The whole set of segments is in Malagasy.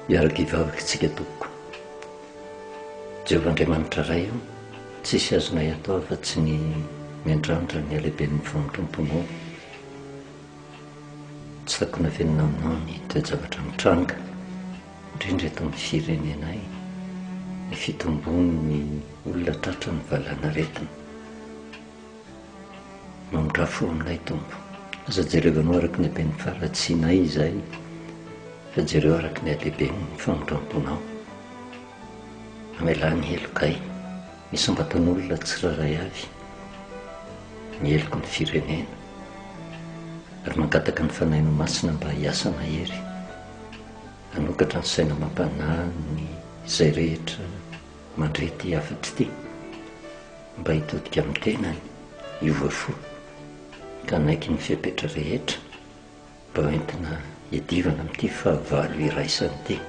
Hiaraka hivavaka isika tompoko. Jehovah Andriamanitra Ray o, tsisy azonay atao afa-tsy ny miandrandra ny halehiben'ny famindramponao. Tsy takona afenina aminao ny toe-javatra mitranga, indrindra eto amin'ny firenenay, ny fitombon'ny olona tratran'ny valanaretina. Mamindrà fo aminay Tompo. Aza jerevanao araka ny haben'ny faharatsianay izahay, fa jereo araka ny halehiben'ny famindram-ponao. Mamelà ny helokay, ny isam-batan'olona tsirairay avy, ny heloky ny firenena, ary mangataka ny Fanahinao Masina mba hiasa mahery, hanokatra ny saina amam-panahy ny izay rehetra mandre ity hafatra ity. Mba hitodika amin'ny tenany, hiova fo, ka hanaiky ny fepetra rehetra mba ho entina hiadivana amin'ity fahavalo iraisana ity.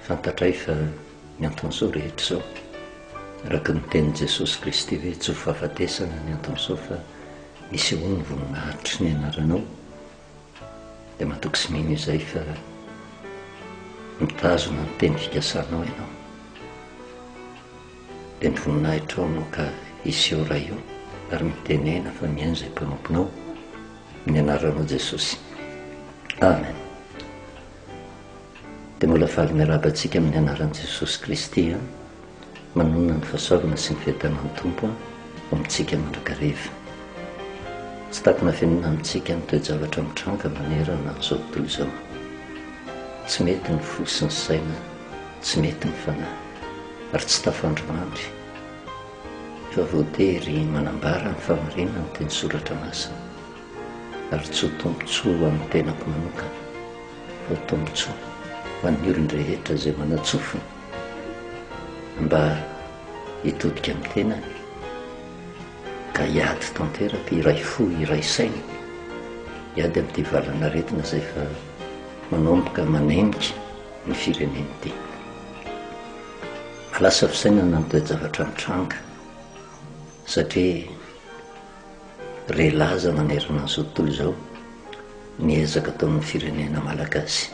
Fantatray fa ny anton'izao rehetra izao, araka ny tenin'i Jesosy Kristy hoe tsy ho fahafatesana ny anton'izao fa nisehoan'ny voninahitry ny anaranao, dia matoky sy mino izay fa mitazona ny teny fikasanao ianao. Dia ny voninahitrao no ka hiseho Ray o, ary mitenena fa mihaino izay mpanomponao, amin'ny anaranao Jesosy. Amen. Dia mbola faly miarahaba antsika amin'ny anaran'i Jesosy Kristy an. Manonona ny fahasoavana sy ny fiadanan'ny Tompo ho amintsika mandrakariva. Tsy takona fenina amintsika ny toe-javatra mitranga manerana an'izao tontolo izao. Tsy mety ny fo sy ny saina, tsy mety ny fanahy, ary tsy tafandry mandry, fa voatery manambara ny fahamarinana ny teny soratra masina, ary tsy ho tombontsoa ho an'ny tenako manokana, fa ho tombontsoa ho an'ny olon-drehetra izay manan-tsofina mba hitodika amin'ny tenany ka hiady tanteraka, hiray fo, hiray saina, hiady amin'ity valan'aretina izay efa manomboka manenika ny firenena ity. Lasa fisainana ny toe-javatra mitranga satria re laza manerana an'izao tontolo izao ny ezaka ataon'ny firenena malagasy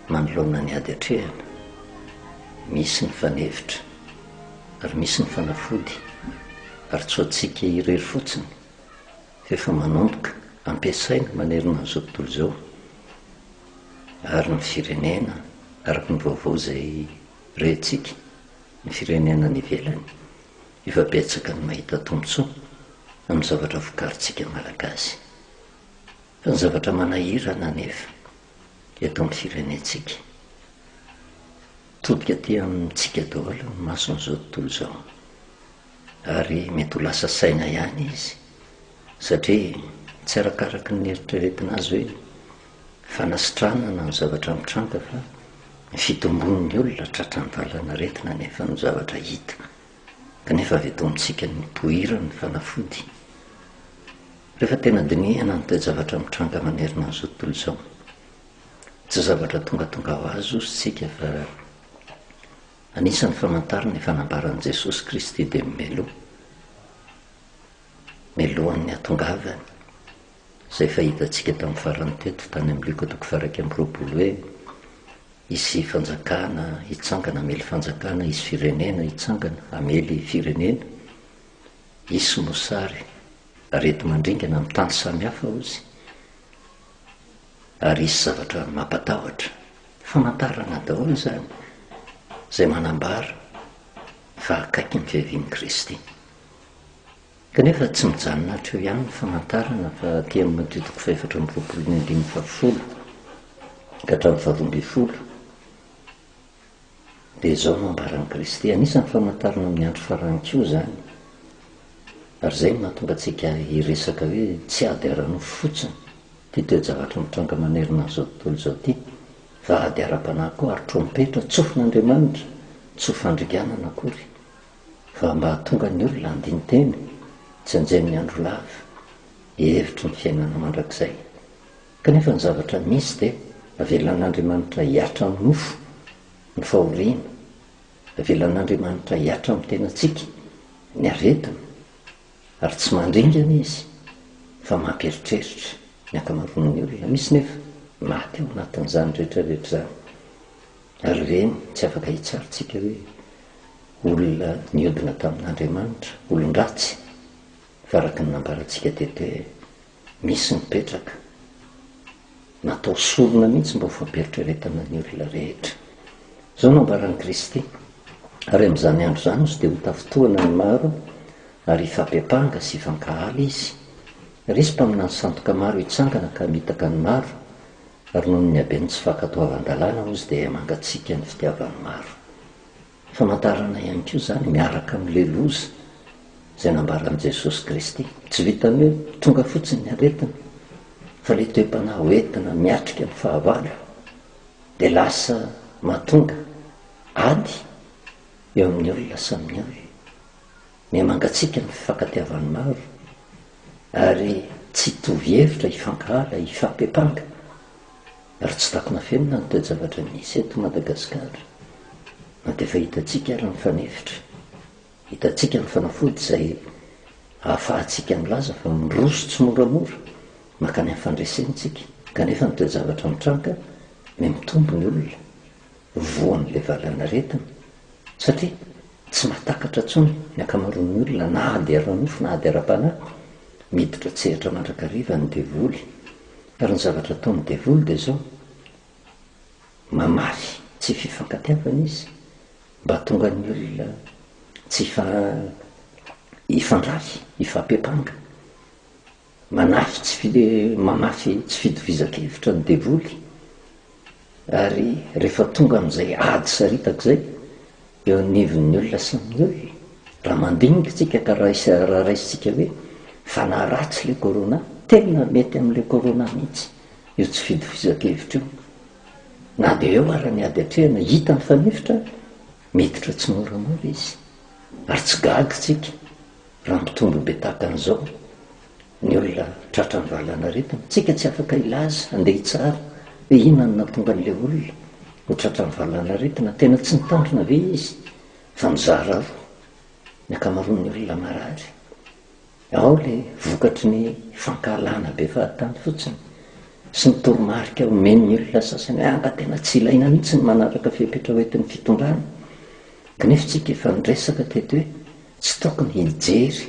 manoloana ny ady atrehana. Misy ny fanefitra ary misy ny fanafody ary tsy ho antsika irery fotsiny fa efa manomboka ampiasaina manerana an'izao tontolo izao ary ny firenena araka ny vaovao izay rentsika, ny firenena any ivelany efa betsaka ny mahita tombontsoa amin'ny zavatra vokarintsika Malagasy. Fa ny zavatra manahirana anefa eto amin'ny firenentsika, todika aty amintsika daholo ny mason'izao tontolo izao ary mety ho lasa saina ihany izy satria tsy arakaraky ny eritreretina azy hoe fanasitranana ny zavatra mitranga fa ny fitombon'ny olona tratran'ny valanaretina anefa no zavatra hita kanefa avy eto amintsika no nipoiran'ny fanafody. Rehefa tena dinihana ny toe-javatra mitranga manerana an'izao tontolo izao, tsy zavatra tongatonga ho azy hozy tsika fa anisan'ny famantarana efa nambaran'i Jesosy Kristy dia mialoha, mialohan'ny hatongavany. Izay efa hitantsika tamin'ny farany teto, tany amin'ny Lioka toko faha-21 hoe, Hisy fanjakana hitsangana hamely fanjakana, hisy firenena hitsangana hamely firenena, hisy mosary, areti-mandringana amin'ny tany samihafa, hozy, ary hisy zavatra mampatahotra. Famantarana daholo izany, izay manambara fa akaiky ny fiavian'i Kristy. Kanefa tsy mijanona hatreo ihany ny famantarana fa aty amin'ny Matio toko fahefatra amby roapolo ny andininy fahafolo ka hatramin'ny faharoa ambin'ny folo dia izao no ambaran'i Kristy. Anisan'ny famantarana amin'ny andro farany koa izany. Ary izay no mahatonga antsika hiresaka hoe tsy ady ara-nofo fotsiny ity toe-javatra mitranga manerana an'izao tontolo izao ity fa ady ara-panahy koa ary trompetra tsofin'Andriamanitra tsy ho fandringanana akory. Fa mba hahatonga ny olona handini-tena, tsy hanjehy ny andro lava, hihevitry ny fiainana mandrakizay. Kanefa ny zavatra misy dia avelan'Andriamanitra hihatra amin'ny nofo ny fahoriana, avelan'Andriamanitra hihatra amin'ny tenantsika ny aretina, ary tsy mandringana Izy fa mampieritreritra ny ankamaroan'ny olona. Misy nefa maty ao anatin'izany rehetra rehetra izany. Ary ireny tsy afaka hitsara tsika hoe olona niodina tamin'Andriamanitra, olon-dratsy, fa araka ny nambarantsika teto hoe misy mipetraka, natao sorona mihitsy mba ho fampieritreretana ny olona rehetra. Izao no ambaran'i Kristy, Ary amin'izany andro izany izy dia ho tafintohina ny maro, ary hifampiampanga sy hifankahala izy. Ary hisy mpaminany sandoka maro hitsangana ka hamitaka ny maro, ary noho ny haben'ny tsy fankatoavan-dalàna hozy dia mangatsiaka ny fitiavan'ny maro. Famantarana ihany koa izany miaraka amin'ilay loza izay nambaran'i Jesosy Kristy. Tsy vitan'ny hoe tonga fotsiny ny aretina, fa ilay toe-panahy hoentina miatrika ny fahavalo dia lasa mahatonga ady eo amin'ny olona samy ny olona. Miha-mangatsiaka ny fifankatiavan'ny maro ary tsy hitovy hevitra, hifankahala, hifampiampanga ary tsy takona fenina ny toe-javatra misy eto Madagasikara na dia efa hitantsika ary ny fanefitra, hitantsika ny fanafody izay ahafahantsika milaza fa miroso tsimoramora mankany amin'ny fandresena isika kanefa ny toe-javatra mitranga miha-mitombo ny olona voan'ilay valanaretina satria tsy mahatakatra intsony ny ankamaroan'ny olona na ady ara-nofo na ady ara-panahy, miditra an-tsehatra mandrakariva ny devoly. Ary ny zavatra ataon'ny devoly dia izao, mamafy tsy fifankatiavana izy mba hahatonga ny olona tsy hifandrafy, hifampiampanga. Manafy tsy mamafy tsy fitovizan-kevitra ny devoly ary rehefa tonga amin'izay ady saritaka izay eo anivon'ny olona samy ny olona, raha mandinika isika ka raha raisintsika hoe fanahy ratsy ilay corona, tena mety amin'ilay corona mihitsy io tsy fitovizan-kevitra io. Na dia eo ara ny ady atrehina, hita ny fanefitra, miditra tsimoramora izy ary tsy gaga isika. Raha mitombo be tahaka an'izao ny olona tratran'ny valanaretina, tsika tsy afaka hilaza, handeha hitsara hoe inona no nahatonga an'ilay olona ho tratran'ny valanaretina, tena tsy nitandrina ve izy fa mizara roa ny ankamaroan'ny olona marary. Ao ilay vokatry ny fankahalana be fahatany fotsiny sy ny toromarika omen'ny olona sasany hoe angaha tena tsy ilaina mihitsy ny manaraka fepetra hoentin'ny fitondrana. Kanefa tsika efa niresaka teto hoe Tsy tokony hijery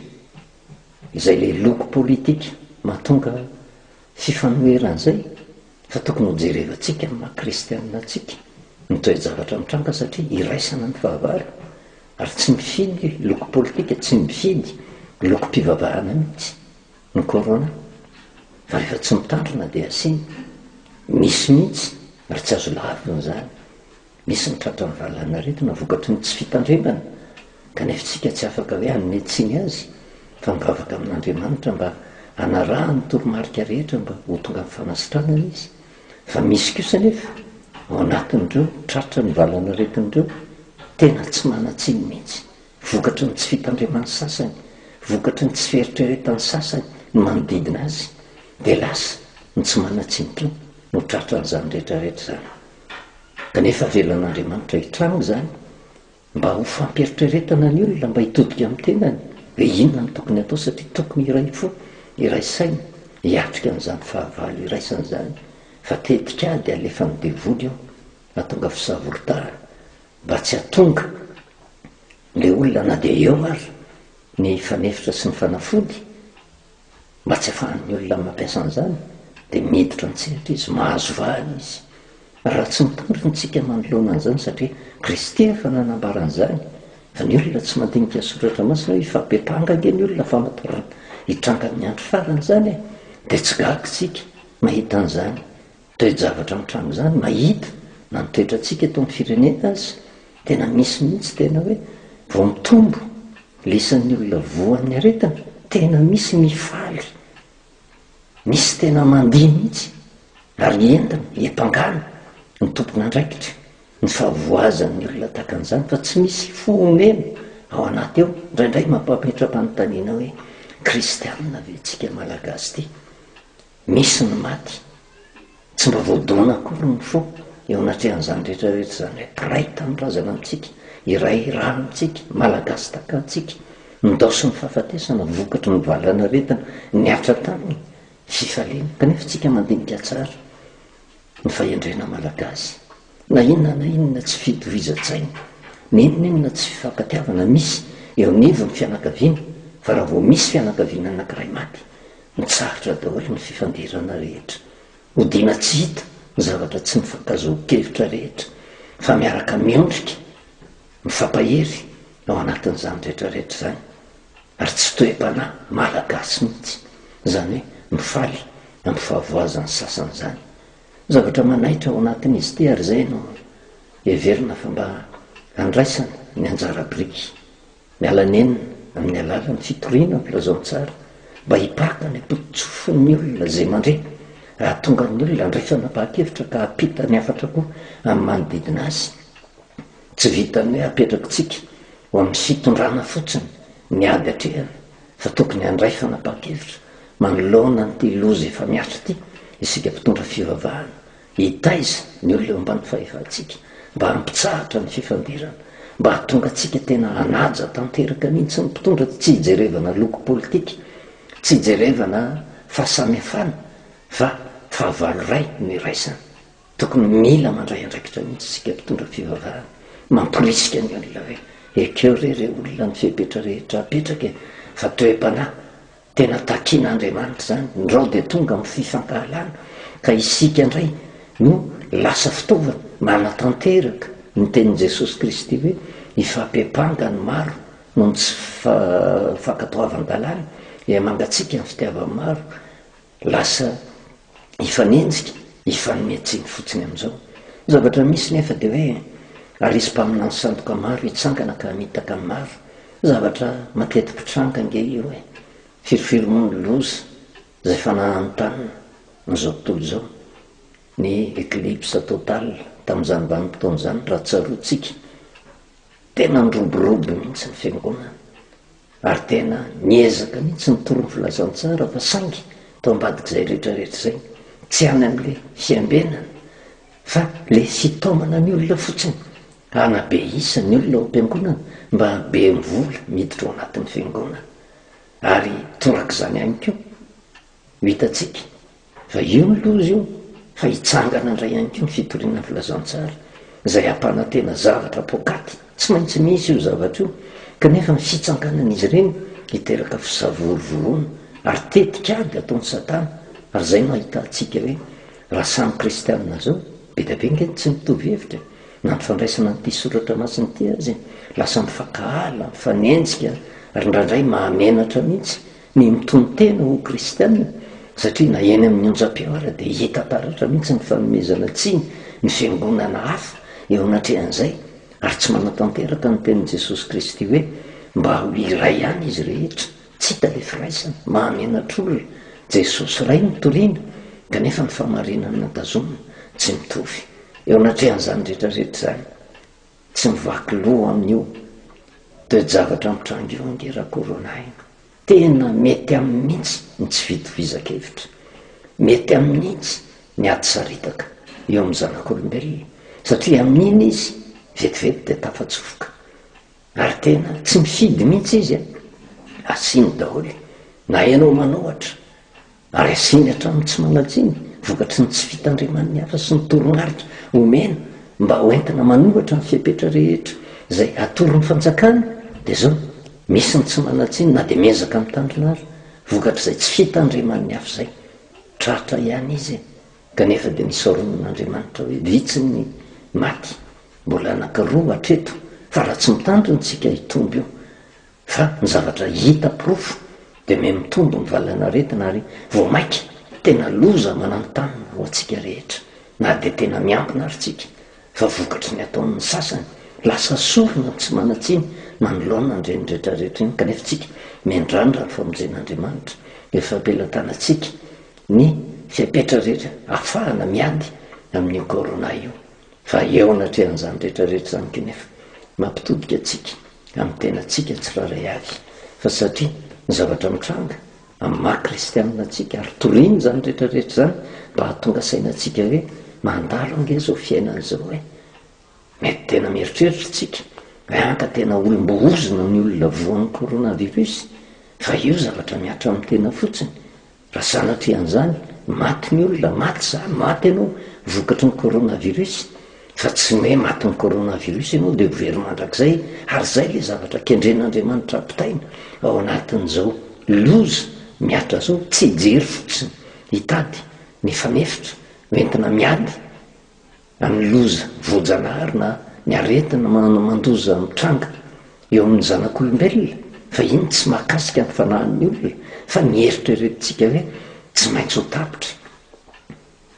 izay le loko politika mahatonga fifanoherana izay fa tokony ho jerevantsika amin'ny maha kristianina antsika ny toe-javatra mitranga satria iraisana ny fahavalo ary tsy mifidy loko politika, tsy mifidy lokom-pivavahana mihitsy ny corona fa rehefa tsy mitandrina dia asiana, misy mihitsy ary tsy azo lavina izany. Misy ny tratran'ny valanaretina vokatry ny tsy fitandremana, kanefa isika tsy afaka hoe hanome tsiny azy fa mivavaka amin'Andriamanitra mba hanarahany ny toromarika rehetra mba ho tonga amin'ny fanasitranana izy. Fa misy kosa anefa ao anatin'ireo tratran'ny valanaretina ireo tena tsy manan-tsiny mihitsy, vokatry ny tsy fitandreman'ny sasany, vokatry ny tsy fieritreretan'ny sasany ny manodidina azy, dia lasa ny tsy manan-tsiny koa no tratran'izany rehetrarehetra izany. Kanefa avelan'Andriamanitra hitranga izany mba ho fampieritreretana ny olona mba hitodika amin'ny tenany hoe inona no tokony hatao satria tokony hiray fo, hiray saina, hiatrika an'izany fahavalo iraisana izany fa tetik'ady alefan'ny devoly io hahatonga fisavoritahana mba tsy hahatonga ilay olona na dia eo ary ny fanefitra sy ny fanafody Mba tsy afahan'ny olona mampiasa an'izany dia miditra an-tsehatra izy, mahazo vahana izy. Raha tsy mitandrina isika manoloana an'izany satria Kristy efa nanambara an'izany fa ny olona tsy mandinika ny soratra masina hoe hifampiampanga ange ny olona famantarana hitranga amin'ny andro farany izany e, dia tsy gaga isika mahita an'izany toe-javatra mitranga izany, mahita na ny toetrantsika eto amin'ny firenena aza, tena misy mihitsy tena hoe vao mitombo le isan'ny olona voan'ny aretina, tena misy mifaly, misy tena mandihy mihitsy ary entina hiampangana ny tompon'andraikitra ny fahavoazan'ny olona tahaka an'izany fa tsy misy fo omena ao anaty ao, indraindray mampametra-panontaniana hoe kristianina ve tsika malagasy ity? Misy ny maty, tsy mba voadona akory ny fo eo anatrehan'izany rehetra rehetra izany hoe mpiray tanindrazana amintsika, iray rà amintsika, Malagasy tahaka antsika, nindaosin'ny fahafatesana vokatry ny valan'aretina nihatra taminy, fifaliana. Kanefa isika mandinika tsara ny fahendrena malagasy. Na inona na inona tsy fitovizan-tsaina, na inona inona tsy fifankatiavana misy eo anivon'ny fianakaviana, fa raha vao misy fianakaviana anankiray maty, mitsahatra daholo ny fifandirana rehetra. Odiana tsy hita ny zavatra tsy nifankazahoan-kevitra rehetra, fa miaraka miondrika, mifampahery ao anatin'izany rehetra rehetra izany. Ary tsy toe-panahy malagasy mihitsy izany hoe mifaly amin'ny fahavoazan'ny sasany izany. Zavatra manaitra ao anatin'izy ity ary izay no heverina fa mba handraisana ny anjara biriky miala nenina amin'ny alalan'ny fitoriana ny filazantsara mba hipaka any am-pototsofin'ny olona izay mandre hahatonga ny olona handray fanapahan-kevitra ka hampita ny hafatra koa amin'ny manodidina azy. Tsy vitan'ny hoe apetrakitsika ho amin'ny fitondrana fotsiny ny ady atrehana fa tokony handray fanapahan-kevitra manoloana an'ity loza efa mihatra ity isika mpitondra fivavahana, hitaiza ny olona eo ambany fahefantsika mba hampitsahatra ny fifandirana, mba hahatonga antsika tena hanaja tanteraka mihitsy ny mpitondra tsy hijerevana loko politika, tsy hijerevana fahasamihafana fa fahavalo iray no iraisana. Tokony mila mandray andraikitra mihitsy isika mpitondra fivavahana, mamporisika ny olona hoe ekeo re re olona ny fepetra rehetra apetraka e, fa toe-panahy tena takian'Andriamanitra izany, ndrao dia tonga amin'ny fifankahalana ka isika indray no lasa fitaovana manatanteraka ny tenin'i Jesosy Kristy hoe hifampiampanga ny maro noho ny tsy fankatoavan-dalàna, hihamangatsiaka ny fitiavan'ny maro, Lasa hifanenjika, hifanome tsiny fotsiny amin'izao. Ny zavatra misy nefa dia hoe ary hisy mpaminany sandoka maro hitsangana ka hamitaka ny maro. Zavatra mateti-pitranga ange io e! Firifiry moa ny loza izay efa nananontanona an'izao tontolo izao. Ny eclipse totale tamin'izany vanim-potoana izany raha tsaroantsika, tena niroborobo mihitsy ny fiangonana. Ary tena niezaka mihitsy nitory ny filazantsara fa saingy tao ambadik'izay rehetra rehetra izay, tsy any amin'ilay fiambenana fa ilay fitaomana ny olona fotsiny hanabe isa ny olona ao am-piangonana mba habe ny vola miditra ao anatin'ny fiangonana. Ary torak'izany ihany koa Ho hitantsika fa io ny loza io fa hitsangana indray ihany koa ny fitoriana ny filazantsara izay hampanantena zavatra poakaty, tsy maintsy misy io zavatra io kanefa ny fitsanganan'izy ireny hiteraka fisavorovoroana ary tetik'ady ataon'i satana ary izay no ahitantsika hoe raha samy kristianina zao be dia be nge ny tsy mitovy hevitra e, na ny fandraisana an'ity soratra masina ity aza e, lasa mifankahala, mifanenjika ary indraindray mahamenatra mihitsy ny mitono-tena ho kristiana satria na eny amin'ny onjam-peo ara dia hita taratra mihitsy ny fanomezana tsiny ny fiangonana hafa eo anatrehan'izay ary tsy manatanteraka ny tenin'i Jesosy Kristy hoe mba ho iray ihany izy rehetra, tsy hita ilay firaisana, mahamenatr'olona, Jesosy iray no toriana kanefa ny fahamarinana tazomina tsy mitovy eo anatrehan'izany rehetra rehetra izany. Tsy mivaky loha amin'io toe-javatra mitranga io ange Rakorona e! Tena mety aminy mihitsy ny tsy fitovizan-kevitra. Mety aminy mihitsy ny ady saritaka eo amin'ny zanak'olombelona satria amin'iny izy vetivety dia tafatsofoka. Ary tena tsy mifidy mihitsy izy e! Asiany daholo na ianao manohatra Ary asiany hatramin'ny tsy manan-tsiny, vokatry ny tsy fitandreman'ny hafa sy ny toromarika omena mba ho entina manohatra ny fepetra rehetra izay atoron'ny fanjakana, dia izao, misy ny tsy manan-tsiny na dia miezaka mitandrina ary, vokatr'izay tsy fitandreman'ny hafa izay. Tratra ihany izy e! Kanefa dia nisaoron'Andriamanitra hoe vitsy ny maty, mbola anankiroa hatreto, fa raha tsy mitandrina isika hitombo io. Fa ny zavatra hita porofo dia miha mitombo ny valan'aretina ary vao maika tena loza mananontanona ho antsika rehetra na dia tena miampina ary tsika fa vokatry ny ataon'ny sasany lasa sorona ny tsy manan-tsiny manoloana an'ireny rehetra rehetra ireny kanefa tsika miandrandra ny famonjen'Andriamanitra efa am-pelatanantsika ny fepetra rehetra afahana miady amin'io corona io. Fa eo anatrehan'izany rehetra rehetra izany kanefa, mampitodika antsika amin'ny tenantsika tsirairay avy, fa satria ny zavatra mitranga amin'ny maha kristianina antsika, ary toriana izany rehetra rehetra izany mba hahatonga saina antsika hoe mandalo ange izao fiainana izao e! Mety tena mieritreritra isika hoe anka tena olom-boahozona ny olona voan'ny coronavirus, fa io zavatra mihatra amin'ny tena fotsiny, Raha sanatria an'izany, maty ny olona, maty za, maty ianao, vokatry ny coronavirus. Fa tsy ny hoe matin'ny coronavirus ianao dia ho very mandrakizay, ary izay ilay zavatra kendren'Andriamanitra ampitaina ao anatin'izao loza mihatra izao, tsy hijery fotsiny, hitady ny fanefitra hoentina miady amin'ny loza voajanahary na ny aretina mandoza mitranga eo amin'ny zanak'olombelona, fa iny tsy mahakasika ny fanahin'ny olona, fa ny eritreretintsika hoe tsy maintsy ho tapitra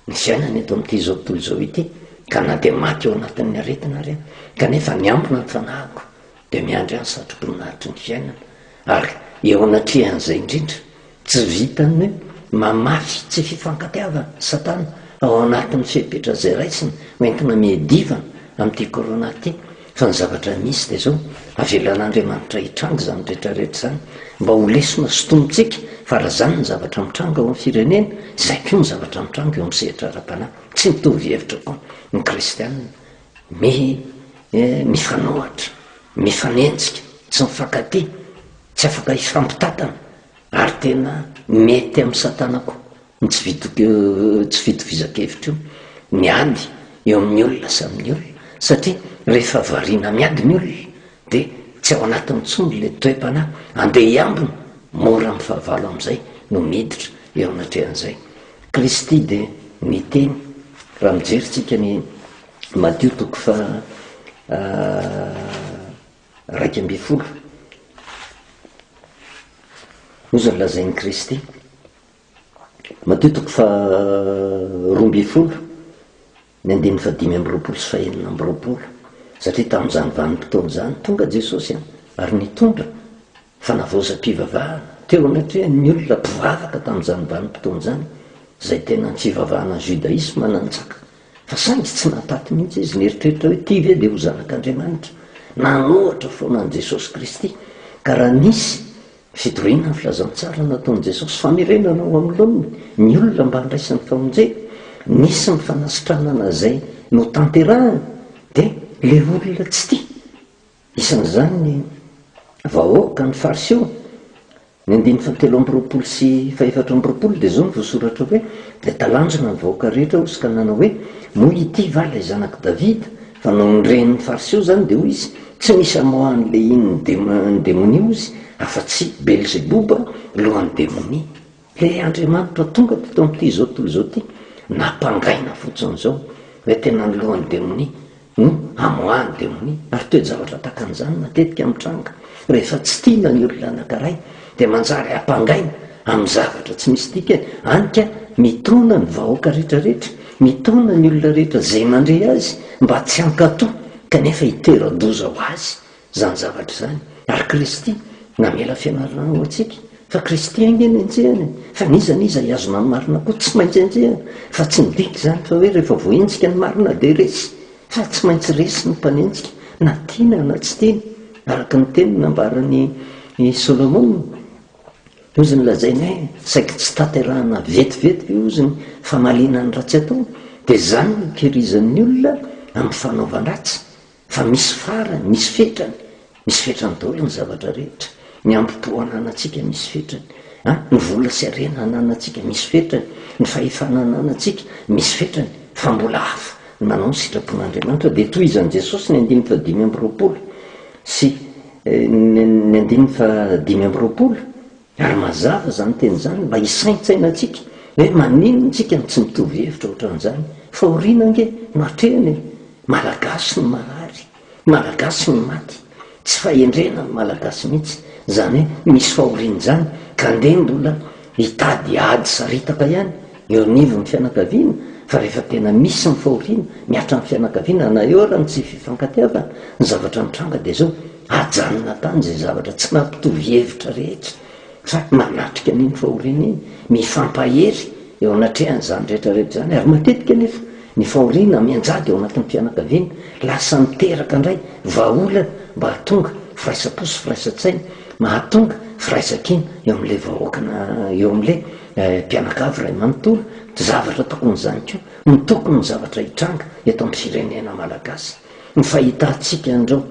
ny fiainana eto amin'ity izao tontolo izao ity, ka na dia maty ao anatin'ny aretina ary aho, kanefa miambina ny fanahiko, dia miandry ahy ny satroboninahitry ny fiainana, ary eo anatrehan'izay indrindra, tsy vitan'ny hoe mamafy tsy fifankatiavana Satana ao anatin'ny fepetra izay raisiny ho entina miadivana amin'ity corona ity, fa ny zavatra misy dia izao, avelan'Andriamanitra hitranga izany rehetra rehetra izany mba ho lesona sintomintsika fa raha izany ny zavatra mitranga ao amin'ny firenena, izay koa ny zavatra mitranga eo amin'ny sehatra ara-panahy. Tsy mitovy hevitra koa ny kristiana, mi mifanohatra, mifanenjika, tsy mifankatia, tsy afaka hifampitantana Ary tena mety amin'i Satana koa ny tsy tsy fitovizan-kevitra io, ny ady eo amin'ny olona samy ny olona, satria rehefa variana miady ny olona dia tsy ao anatiny intsony ilay toe-panahy andeha hiambina, mora amin'ny fahavalo amin'izay no miditra eo anatrehan'izay. Kristy dia niteny, raha mijery tsika ny Matio toko faha 11. Hoy izay nolazain'i Kristy. Matio toko faha-12, ny andininy faha-25 sy faha-26. Satria tamin'izany vanim-potoana izany, tonga Jesosy ary nitondra fanavaozam-pivavahana teo anatrehan'ny olona mpivavaka tamin'izany vanim-potoana izany, izay tena ny fivavahana judaisme nanjaka. Fa saingy tsy nahataty mihitsy izy, nieritreritra hoe ity ve dia ho Zanak'Andriamanitra? Nanohatra foana an'i Jesosy Kristy. Ka raha nisy fitoriana ny filazantsara nataon'i Jesosy, famerenana ho amin'ny laoniny ny olona mba handraisany famonjena, nisy ny fanasitranana izay notanterahiny, dia ilay olona tsy tia. Isan'izany ny vahoaka, ny Fariseo. Ny andininy fahatelo amby 20 sy fahefatra amby 20 dia izao no voasoratra hoe, Dia talanjona ny vahoaka rehetra hozy ka nanao hoe, Moa ity va ilay zanak'i Davida? Fa nony ren'ny Fariseo izany dia hoy izy, Tsy misy amoahan'ny lehihin'ny ny demonia hozy, afa-tsy Belzeboba, lohan'ny demonia. Ilay Andriamanitra tonga teto amin'ity izao tontolo izao ity, nampangaina fotsiny izao hoe tena ny lohan'ny demonia. no amoahan'ny demonia, ary toe-javatra tahaka an'izany matetika mitranga rehefa tsy tiana ny olona anankiray dia manjary ampangaina amin'ny zavatra tsy misy dikany, any ka mitaona ny vahoaka rehetra rehetra, mitaona ny olona rehetra izay mandre azy mba tsy hankatò kanefa hitera-doza ho azy izany zavatra izany, ary Kristy namela fianarana ho antsika, fa Kristy ange no enjehina e, fa n'iza n'iza hihazona ny marina koa tsy maintsy enjehina, fa tsy midika izany fa hoe rehefa voahenjika ny marina dia resy, fa tsy maintsy resy ny mpanenjika na tiana na tsy tiana, araka ny teny nambaran'i Solomona, hozy ny lazainy hoe saiky tsy tanterahana vetivety ve hozy ny famaliana ny ratsy atao, dia izany no ikirizan'ny olona amin'ny fanaovan-dratsy. Fa misy farany, misy fetrany, misy fetrany daholo ny zavatra rehetra. Ny hambom-po ananantsika misy fetrany, an, ny vola sy harena ananantsika misy fetrany, ny fahefana ananantsika misy fetrany, fa mbola hafa ny manao ny sitrapon'Andriamanitra. Dia tohizan'i Jesosy ny andininy fahadimy amby 20 sy ny andininy fahadimy amby 20, ary mazava izany teny izany mba hisaintsainantsika hoe maninona isika no tsy mitovy hevitra ohatran'izany. Fahoriana ange no atrehina e! Malagasy no marary, Malagasy no maty, tsy fahendrena ny Malagasy mihitsy izany hoe misy fahoriana izany ka ndeha mbola hitady ady saritaka ihany eo anivon'ny fianakaviana fa rehefa tena misy ny fahoriana mihatra amin'ny fianakaviana na eo ara ny tsy fifankatiavana, ny zavatra mitranga dia izao, ajanona tany izay zavatra tsy mampitovy hevitra rehetra fa manatrika an'iny fahoriana iny, mifampahery eo anatrehan'izany rehetra rehetra izany ary matetika anefa Ny fahoriana mianjady ao anatin'ny fianakaviana lasa miteraka indray vahaolana mba hahatonga firaisam-po sy firaisan-tsaina, mahatonga firaisan-kina eo amin'ilay vahoaka na eo amin'ilay mpianakavy iray manontolo. Zavatra tokony izany koa no tokony ny zavatra hitranga eto amin'ny firenena malagasy. Ny fahitantsika an'ireo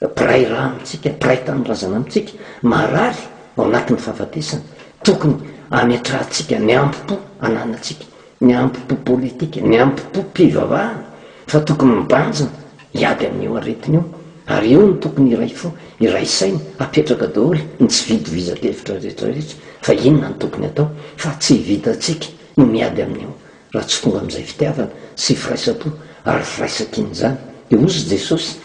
mpiray rà amintsika, mpiray tanindrazana amintsika marary ao anatin'ny fahafatesana, tokony hametrahantsika ny hambom-po ananantsika. Ny hambom-po politika, ny hambom-po mpivavahana. Fa tokony mibanjina hiady amin'io aretina io ary eo no tokony hiray fo, hiray saina, hapetraka daholo ny tsy fitovizan-kevitra rehetra rehetra fa inona no tokony atao fa tsy vitantsika no miady amin'io raha tsy tonga amin'izay fitiavana sy firaisam-po ary firaisan-kina izany. Dia hozy Jesosy,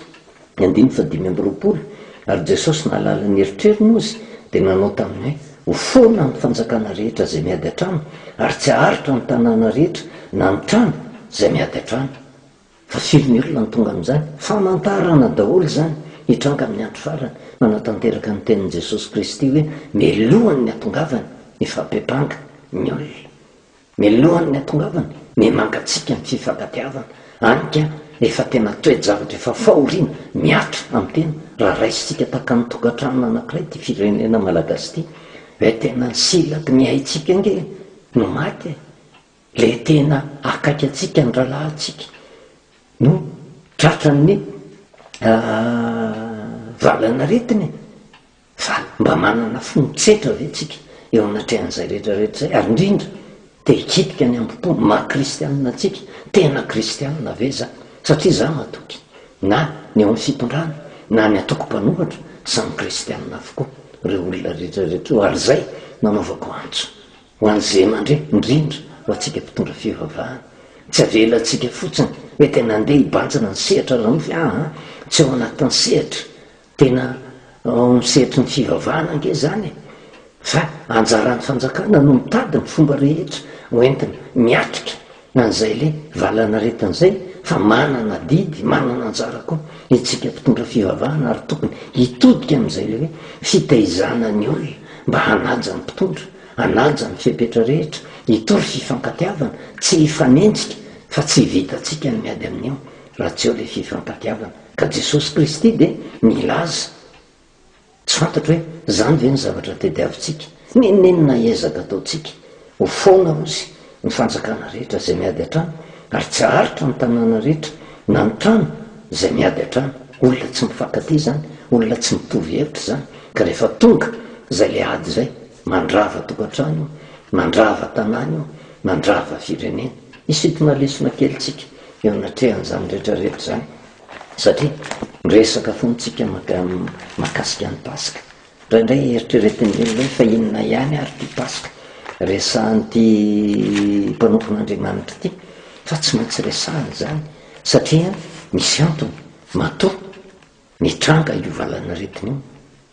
ny andininy fahadimy amby 20, Ary Jesosy nahalala ny eritreriny hozy dia nanao taminy hoe, Ho foana ny fanjakana rehetra izay miady an-trano, ary tsy haharitra ny tanàna rehetra na ny trano izay miady an-trano. Fa firy ny olona no tonga amin'izany? Famantarana daholo izany hitranga amin'ny andro farany, manatanteraka ny tenin'i Jesosy Kristy hoe, Melohan'ny hatongavany ny fampepanga ny olona. Mialohan'ny hatongavany, miha-mangatsiaka ny fifankatiavana, any ka efa tena toe-javatra efa fahoriana mihatra amin'ny tena raha raisintsika tahaka ny tokantrano anankiray ity firenena malagasy ity, hoe tena ny silaky ny aintsika ange no maty e! Le tena akaiky antsika ny rahalahintsika no tratran'ny valanaretina e! Fa mba manana fo mitsetra ve tsika eo anatrehan'izay rehetra rehetra izay? Ary indrindra, te hikitika ny hambom-po maha kristianina antsika, tena kristianina ve za? Satria za matoky, na ny eo amin'ny fitondrana, na ny antoko mpanohatra, samy kristianina avokoa ireo olona rehetra rehetra ireo, ary izay no anaovako antso ho an'izay mandre, indrindra ho antsika mpitondra fivavahana. Tsy avelantsika fotsiny hoe tena andeha hibanjina ny sehatra ara-nofy, aa, tsy ao anatin'ny sehatra Tena ao amin'ny sehatry ny fivavahana ange izany e! Fa anjaran'ny fanjakana no mitady ny fomba rehetra ho entina miatrika an'izay le valanaretina izay fa manana adidy, manana anjara koa itsika mpitondra fivavahana ary tokony hitodika amin'izay le hoe fitaizana ny olona mba hanaja ny mpitondra, hanaja ny fepetra rehetra, hitory fifankatiavana, tsy hifanenjika fa tsy vitantsika ny miady amin'io raha tsy eo le fifankatiavana. Ka Jesosy Kristy dia nilaza, tsy fantatro hoe izany ve ny zavatra tediavintsika, n'inon'inona ezaka ataontsika, ho foana hozy ny fanjakana rehetra izay miady an-trano, ary tsy haharitra ny tanàna rehetra na ny trano izay miady an-trano. Olona tsy mifankatia izany, olona tsy mitovy hevitra izany, ka rehefa tonga izay ilay ady izay, mandrava tokantrano io, mandrava tanàna io, mandrava firenena. Hisintona lesona kely tsika eo anatrehan'izany rehetra rehetra izany satria miresaka foana tsika mahakasika ny Paska. Indraindray eritreretin'ny olona hoe fa inona ihany ary ity Paska resahan'ity mpanompon'Andriamanitra ity fa tsy maintsy resahana izany satria misy antony matoa Nitranga io valanaretina io.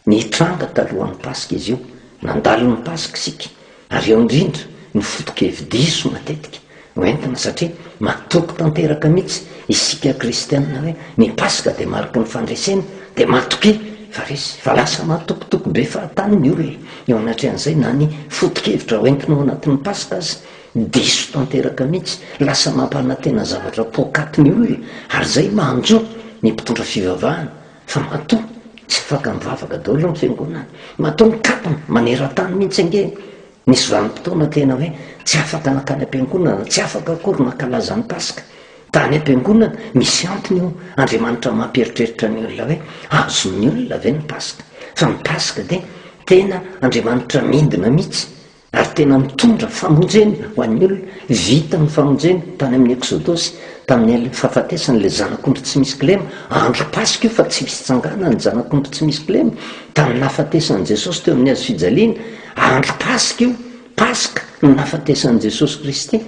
Nitranga talohan'ny Paska izy io. Nandalo ny Paska isika. Ary eo indrindra ny foto-kevi-diso matetika no entina satria matoky tanteraka mihitsy isika kristiana hoe ny Paska dia mariky ny fandresena dia matokia fa resy. Fa lasa matokitoky be fahatany ny olona eo anatrehan'izay na ny foto-kevitra hoentina ao anatin'ny Paska aza diso tanteraka mihitsy, lasa mampanantena zavatra poakaty ny olona ary izay manjo ny mpitondra fivavahana fa matoa tsy afaka mivavaka daholo ny fiangonana, matoa mikatona maneran-tany mihitsy ange nisy vanim-potoana tena hoe tsy afaka nankany am-piangonana, tsy afaka akory nankalaza ny paska tany am-piangonana, misy antony io, Andriamanitra mampieritreritra ny olona hoe azon'ny olona ve ny paska, fa ny paska dia tena Andriamanitra midina mihitsy Ary tena mitondra famonjena ho an'ny olona. Vita ny famonjena tany amin'ny Eksodosy, tamin'ny fahafatesan'ilay zanak'ondry tsy misy kilema. Andro Paska io fa tsy fitsanganana ny zanak'ondry tsy misy kilema. Tamin'ny nahafatesan'i Jesosy teo amin'ny hazo fijaliana. Andro Paska io. Paska no nahafatesan'i Jesosy Kristy.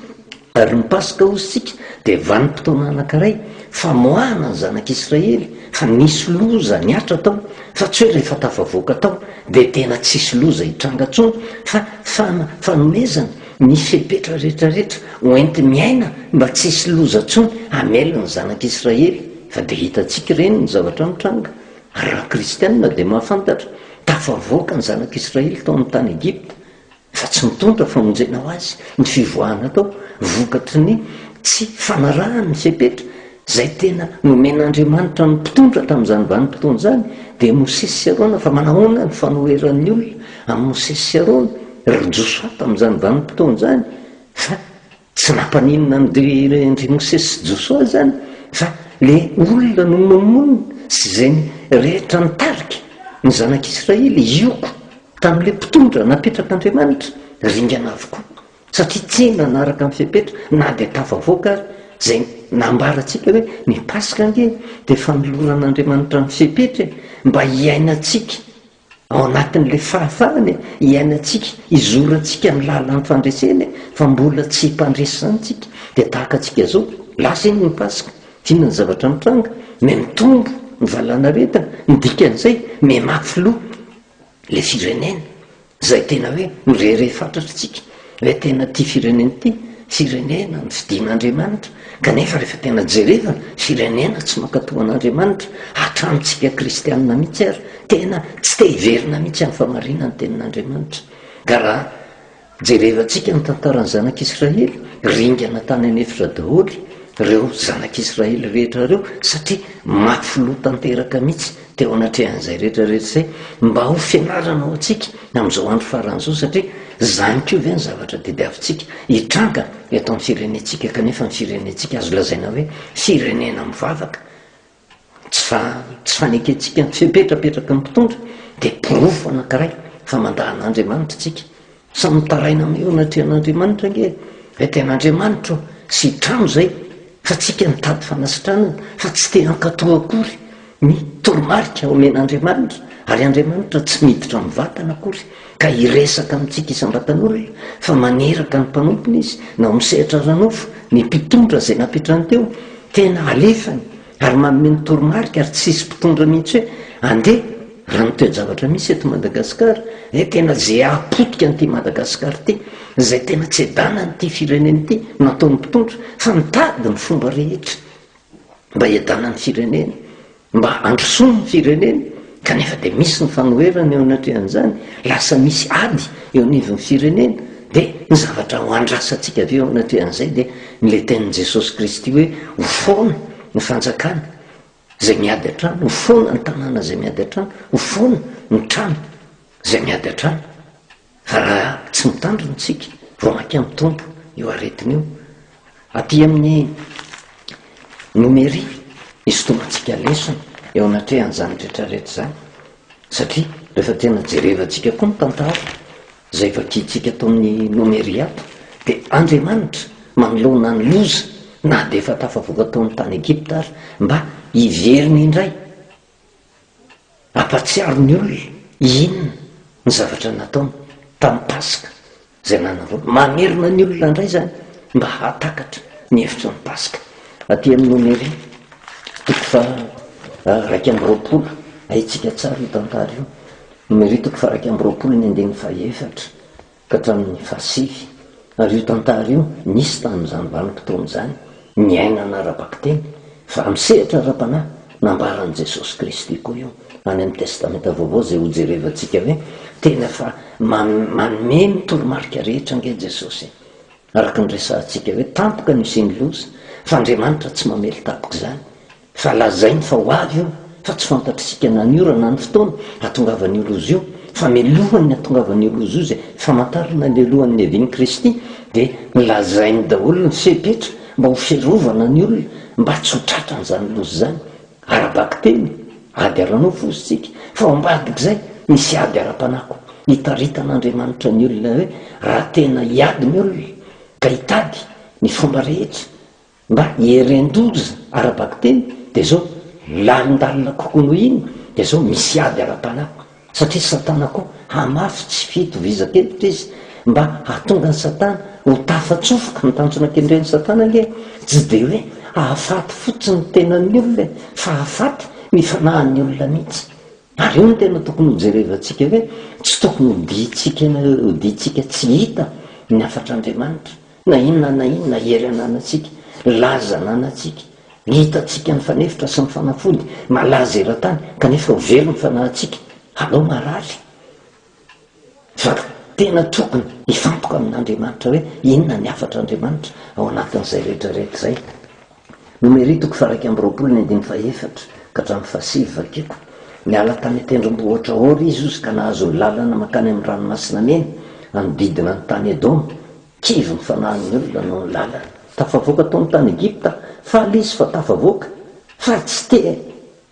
Ary ny Paska hozy tsika dia vanim-potoana anankiray famoahana ny zanak'Israely fa nisy loza nihatra tao fa tsy hoe rehefa tafavoaka tao dia tena tsisy loza hitranga intsony fa fanomezana ny fepetra rehetra rehetra ho enti-miaina mba tsy hisy loza intsony hamely ny zanak'Israely fa dia hitantsika ireny ny zavatra mitranga ary raha kristianina dia mahafantatra tafavoaka ny zanak'Israely tao amin'ny tany Egypta fa tsy mitondra famonjena ho azy ny fivoahana atao vokatry ny tsy fanarahany ny fepetra izay tena nomen'Andriamanitra ny mpitondra tamin'izany vanim-potoana izany dia Mosesy sy Arona fa manahoana ny fanoheran'ny olona amin'i Mosesy sy Arona ry Josoa tamin'izany vanim-potoana izany fa tsy nampaninona an-dry Mosesy sy Josoa izany fa le olona no nomonina sy izay rehetra nitarika ny zanak'Israely hioko Tamin'ilay mpitondra napetrak'Andriamanitra, ringana avokoa, satria tsy nanaraka ny fepetra na dia tafavoaka ary. Izay nambarantsika hoe ny Paska ange dia fanoloran'Andriamanitra ny fepetra e, mba hiainantsika ao anatin'ilay fahafahana e, hiainantsika, hizorantsika ny lalan'ny fandresena e, fa mbola tsy mpandresy izany tsika, dia tahaka antsika izao, lasa iny ny Paska, inona ny zavatra mitranga? Mihamitombo ny valanaretina, ny dikan'izay mihamafy loha ilay firenena. Izay tena hoe mirehareha fatratra tsika hoe tena ity firenena ity, firenena nofidin'Andriamanitra, kanefa rehefa tena jerevana, firenena tsy mankatò an'Andriamanitra, hatramintsika kristianina mihitsy ary, tena tsy te hiverina mihitsy amin'ny famarinan'ny tenin'Andriamanitra. Ka raha jerevantsika ny tantaran'ny zanak'Israely, ringana tany an'efitra daholo ireo zanak'Israely rehetra ireo satria mafy loha tanteraka mihitsy teo anatrehan'izay rehetra rehetra izay mba ho fianarana ho antsika amin'izao andro farany izao satria izany koa ve ny zavatra tediavintsika hitranga eto amin'ny firenentsika kanefa ny firenentsika azo lazaina hoe firenena mivavaka tsy fa tsy fanekentsika ny fepetra apetraky ny mpitondra dia porofo anankiray fa mandà an'Andriamanitra isika Samy mitaraina eo anatrehan'Andriamanitra ange e! Hoe tena Andriamanitra ô, sitrano izay fa tsika mitady fanasitranana fa tsy te hankatò akory ny toromarika omen'Andriamanitra ary Andriamanitra tsy miditra mivantana akory ka hiresaka amintsika isam-batan'olona fa maniraka ny mpanompony Izy na ao amin'ny sehatra ara-nofo, ny mpitondra izay napetrany teo tena alefany Ary manome ny toromarika ary tsisy mpitondra mihitsy hoe andeha raha ny toe-javatra misy eto Madagascar eh tena ze hahapotika an'ity Madagascar ity, izay tena tsy hiadanan'ity firenena ity no ataon'ny mpitondra fa mitady ny fomba rehetra mba hiadanan'ny firenena, mba handrosoan'ny firenena kanefa dia misy ny fanoherana eo anatrehan'izany, lasa misy ady eo anivon'ny firenena dia ny zavatra ho andrasantsika avy eo anatrehan'izay dia ny le tenin'i Jesosy Kristy hoe ho foana ny fanjakana izay miady an-trano, ho foana ny tanàna izay miady an-trano, ho foana ny trano izay miady an-trano. Fa raha tsy mitandrina isika, vao mainka mitombo io aretina io. Aty amin'ny Nomery, isintomantsika lesona eo anatrehan'izany rehetrarehetra izany, satria rehefa tena jerevantsika koa ny tantara, izay vakintsika ato amin'ny Nomery ato, dia Andriamanitra manoloana ny loza na dia efa tafavoaka tao amin'ny tany Egypta ary, mba hiverina indray hampahatsiaro ny olona inona ny zavatra nataony tamin'ny Paska izay nanavoana. Mamerina ny olona indray izany mba hahatakatra ny hevitry ny Paska. Aty amin'ny Nomery toko faha 21, haintsika tsara io tantara io. Nomery toko faha 21 ny andininy faha efatra ka hatramin'ny fahasivy. Ary io tantara io nisy tamin'izany vanim-potoana izany, niainana ara-bakiteny, fa amin'ny sehatra ara-panahy, nambaran'i Jesosy Kristy koa io any amin'ny Testamenta Vaovao izay hojerevantsika hoe tena fa manome ny toromarika rehetra ange Jesosy e! Araka ny resahantsika hoe tampoka no hisian'ny loza, fa Andriamanitra tsy mamely tampoka izany. Fa lazainy fa ho avy io, fa tsy fantatr'isika na ny ora na ny fotoana hatongavan'io loza io, fa mialohan'ny hatongavan'io loza io izay famantarana ny alohan'ny niavian'i Kristy dia nolazainy daholo ny fepetra mba ho fiarovana ny olona mba tsy ho tratran'izany loza izany. Ara-bakiteny, ady ara-nofo hozy tsika, fa ao ambadik'izay misy ady ara-panahy koa. Hitaritan'Andriamanitra ny olona hoe raha tena hiady ny olona ka hitady ny fomba rehetra Mba hieren-doza ara-bakiteny dia zao lalindalina kokoa noho iny dia zao misy ady ara-panahy satria satana koa hamafy tsy fitovizan-kevitra izy mba hahatonga an'i satana ho tafatsofoka, ny tanjona kendren'i satana ange tsy dia hoe hahafaty fotsiny ny tenan'ny olona e fa hahafaty ny fanahin'ny olona mihitsy ary io no tena tokony hojerevantsika hoe tsy tokony hodiantsika hodiantsika tsy hita ny hafatr'Andriamanitra Na inona na inona hery ananantsika, laza ananantsika, ny hitantsika ny fanefitra sy ny fanafody malaza eran-tany kanefa ho very ny fanahintsika, alao marary. Fa tena tokony hifantoka amin'Andriamanitra hoe inona ny hafatr'Andriamanitra ao anatin'izay rehetra rehetra izay. Nomery toko faha-21 ny andininy fahaefatra ka hatramin'ny fahasivy vakiko. Niala tany an-tendrombohitra Hora izy ozy ka nahazo ny lalana mankany amin'ny Ranomasina Mena, hanodidina ny tany Edoma. Kivy ny fanahin'ny olona noho ny lalana. Tafavoaka tao amin'ny tany Egypta, faly izy fa tafavoaka, fa tsy te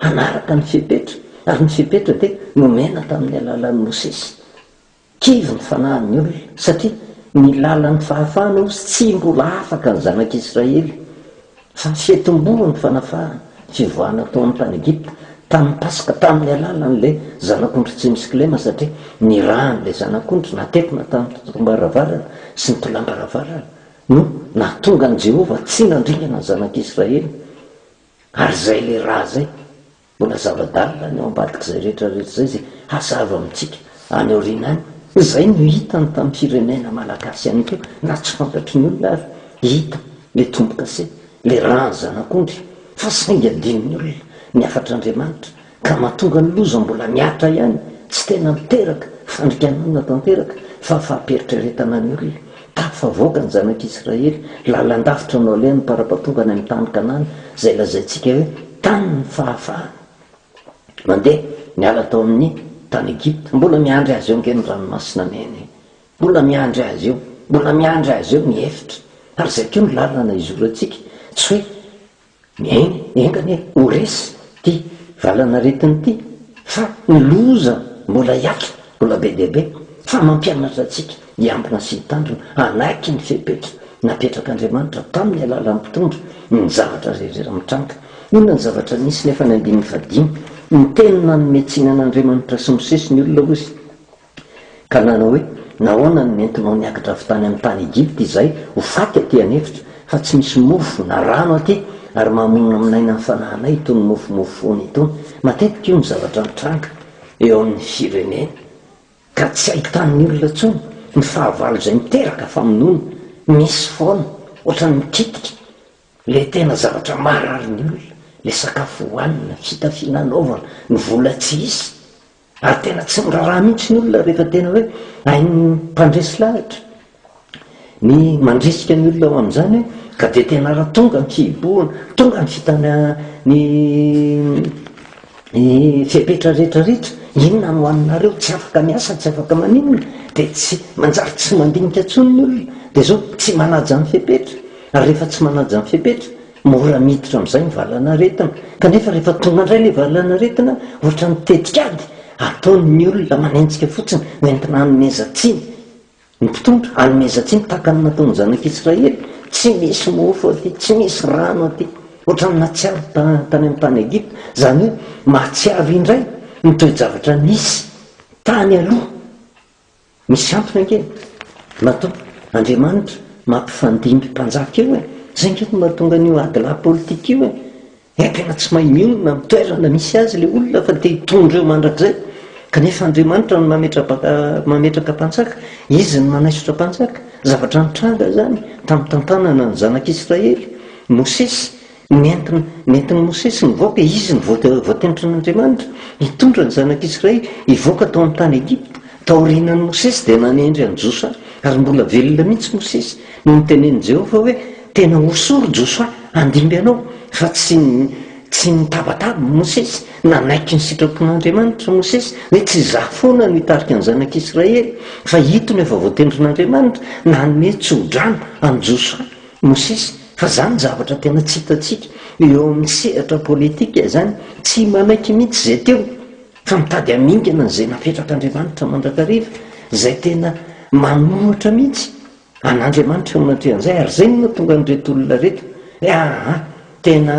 hanaraka ny fepetra, ary ny fepetra dia nomena tamin'ny alalan'i Mosesy. Kivy ny fanahin'ny olona, satria ny lalan'ny fahafahana hozy tsy mbola afaka ny zanak'Israely. Fa fitomboan'ny fanafahana, fivoahana tao amin'ny tany Egypta, tamin'ny Paska, tamin'ny alalan'ilay zanak'ondry tsy misy kilema, satria ny ràn'ilay zanak'ondry natetina tamin'ny tototam-baravarana sy ny tolam-baravarana no nahatonga an'i Jehovah tsy nandringana ny zanak'Israely. Ary izay ilay rà izay. Mbola zava-dalina ny ao ambadik'izay rehetra rehetra izay izay hazava amintsika any aoriana any. Izay no hitany tamin'ny firenena malagasy ihany koa na tsy fantatry ny olona ary hita ilay tombo-kase, ilay ràn'ny zanak'ondry fa saingy adinon'ny olona ny hafatr'Andriamanitra ka mahatonga ny loza mbola mihatra ihany, tsy tena miteraka fandrikanana tanteraka fa fahampiheritreretana ny olona. Tafavoaka ny zanak'Israely, lalan-davitra no alehany para-patonga any amin'ny tany Kanana izay lazaintsika hoe tanin'ny fahafahana. Mandeha miala tao amin'ny tany Egypta, mbola miandry azy eo ange ny ranomasina mena e! Mbola miandry azy eo, mbola miandry azy eo ny efitra. Ary izay koa ny lalana izorantsika, tsy hoe Miaina, enga anie ho resy ity valan'aretina ity fa ny loza mbola hiatra, mbola be dia be, fa mampianatra antsika hiambina sy hitandrina, hanaiky ny fepetra napetrak'Andriamanitra tamin'ny alalan'ny mpitondra ny zavatra rehetra mitranga. Inona ny zavatra nisy nefa ny andininy fahadimy? Niteny nanome tsiny an'Andriamanitra sy Mosesy ny olona hozy. Ka nanao hoe, Nahoana no nentinao niakatra avy tany amin'ny tany Egypta izahay ho faty aty an'efitra, fa tsy misy mofo na rano aty, ary mamonamonaina ny fanahinay itony mofomofo foana itony? Matetika io no zavatra mitranga eo amin'ny firenena, ka tsy ahitan'ny olona intsony ny fahavalo izay miteraka famonoana. Misy foana, ohatran'ny mikitika, ilay tena zavatra maharary ny olona, ilay sakafo hohanina, fitafiana anaovana, ny vola tsy hisy. Ary tena tsy miraharaha mihitsy ny olona rehefa tena hoe hain'ny mpandresy lahatra ny mandrisika ny olona ho amin'izany hoe ka dia tena raha tonga ny fihibohana, tonga ny fitana ny ny fepetra rehetra rehetra, inona no haninareo, tsy afaka miasa, tsy afaka maninona, dia tsy manjary tsy mandinika intsony ny olona, dia izao tsy manaja ny fepetra, ary rehefa tsy manaja ny fepetra, Mora miditra amin'izay ny valanaretina, kanefa rehefa tonga indray ilay valanaretina, ohatran'ny tetikady ataon'ny olona manenjika fotsiny ho entina hanomezan-tsiny ny mpitondra, hanomezan-tsiny tahaka ny nataon'ny zanak'Israely, tsy misy mofo aty, tsy misy rano aty, ohatran'ny nahatsiaro tany amin'ny tany Egypta, izany hoe mahatsiaro indray ny toe-javatra nisy tany aloha. Misy antony ange matoa Andriamanitra mampifandimby mpanjaka eo e! Zay ange no mahatonga an'io adilahy politika io e! Eh tena tsy mahay mionona amin'ny toerana misy azy ilay olona fa te hitondra eo mandrakizay, kanefa Andriamanitra no mametraka mpanjaka, Izy no manaisotra mpanjaka, zavatra nitranga izany tamin'ny tantanana ny zanak'Israely, Mosesy Nentina, nentin'i Mosesy nivoaka, izy no voatendrin'Andriamanitra hitondra ny zanak'Israely hivoaka tao amin'ny tany Egypta. Taorianan'i Mosesy dia nanendry an'i Josoa, ary mbola velona mihitsy Mosesy no notenenin'i Jehovah hoe, Tena hosory Josoa handimby anao, fa tsy, tsy nitabataba Mosesy, nanaiky ny sitrapon'Andriamanitra Mosesy, hoe tsy izaho foana no hitarika ny zanak'Israely, fa ito no efa voatendrin'Andriamanitra, nanome tso-drano an'i Josoa. Mosesy, fa zany zavatra tena tsy hitantsika eo amin'ny sehatra politika izany, tsy manaiky mihitsy izay teo fa mitady hamingana an'izay napetrak'Andriamanitra mandrakariva, izay tena manohatra mihitsy an'Andriamanitra eo anatrehan'izay, ary izay no nahatonga an'ireto olona ireto hoe aa tena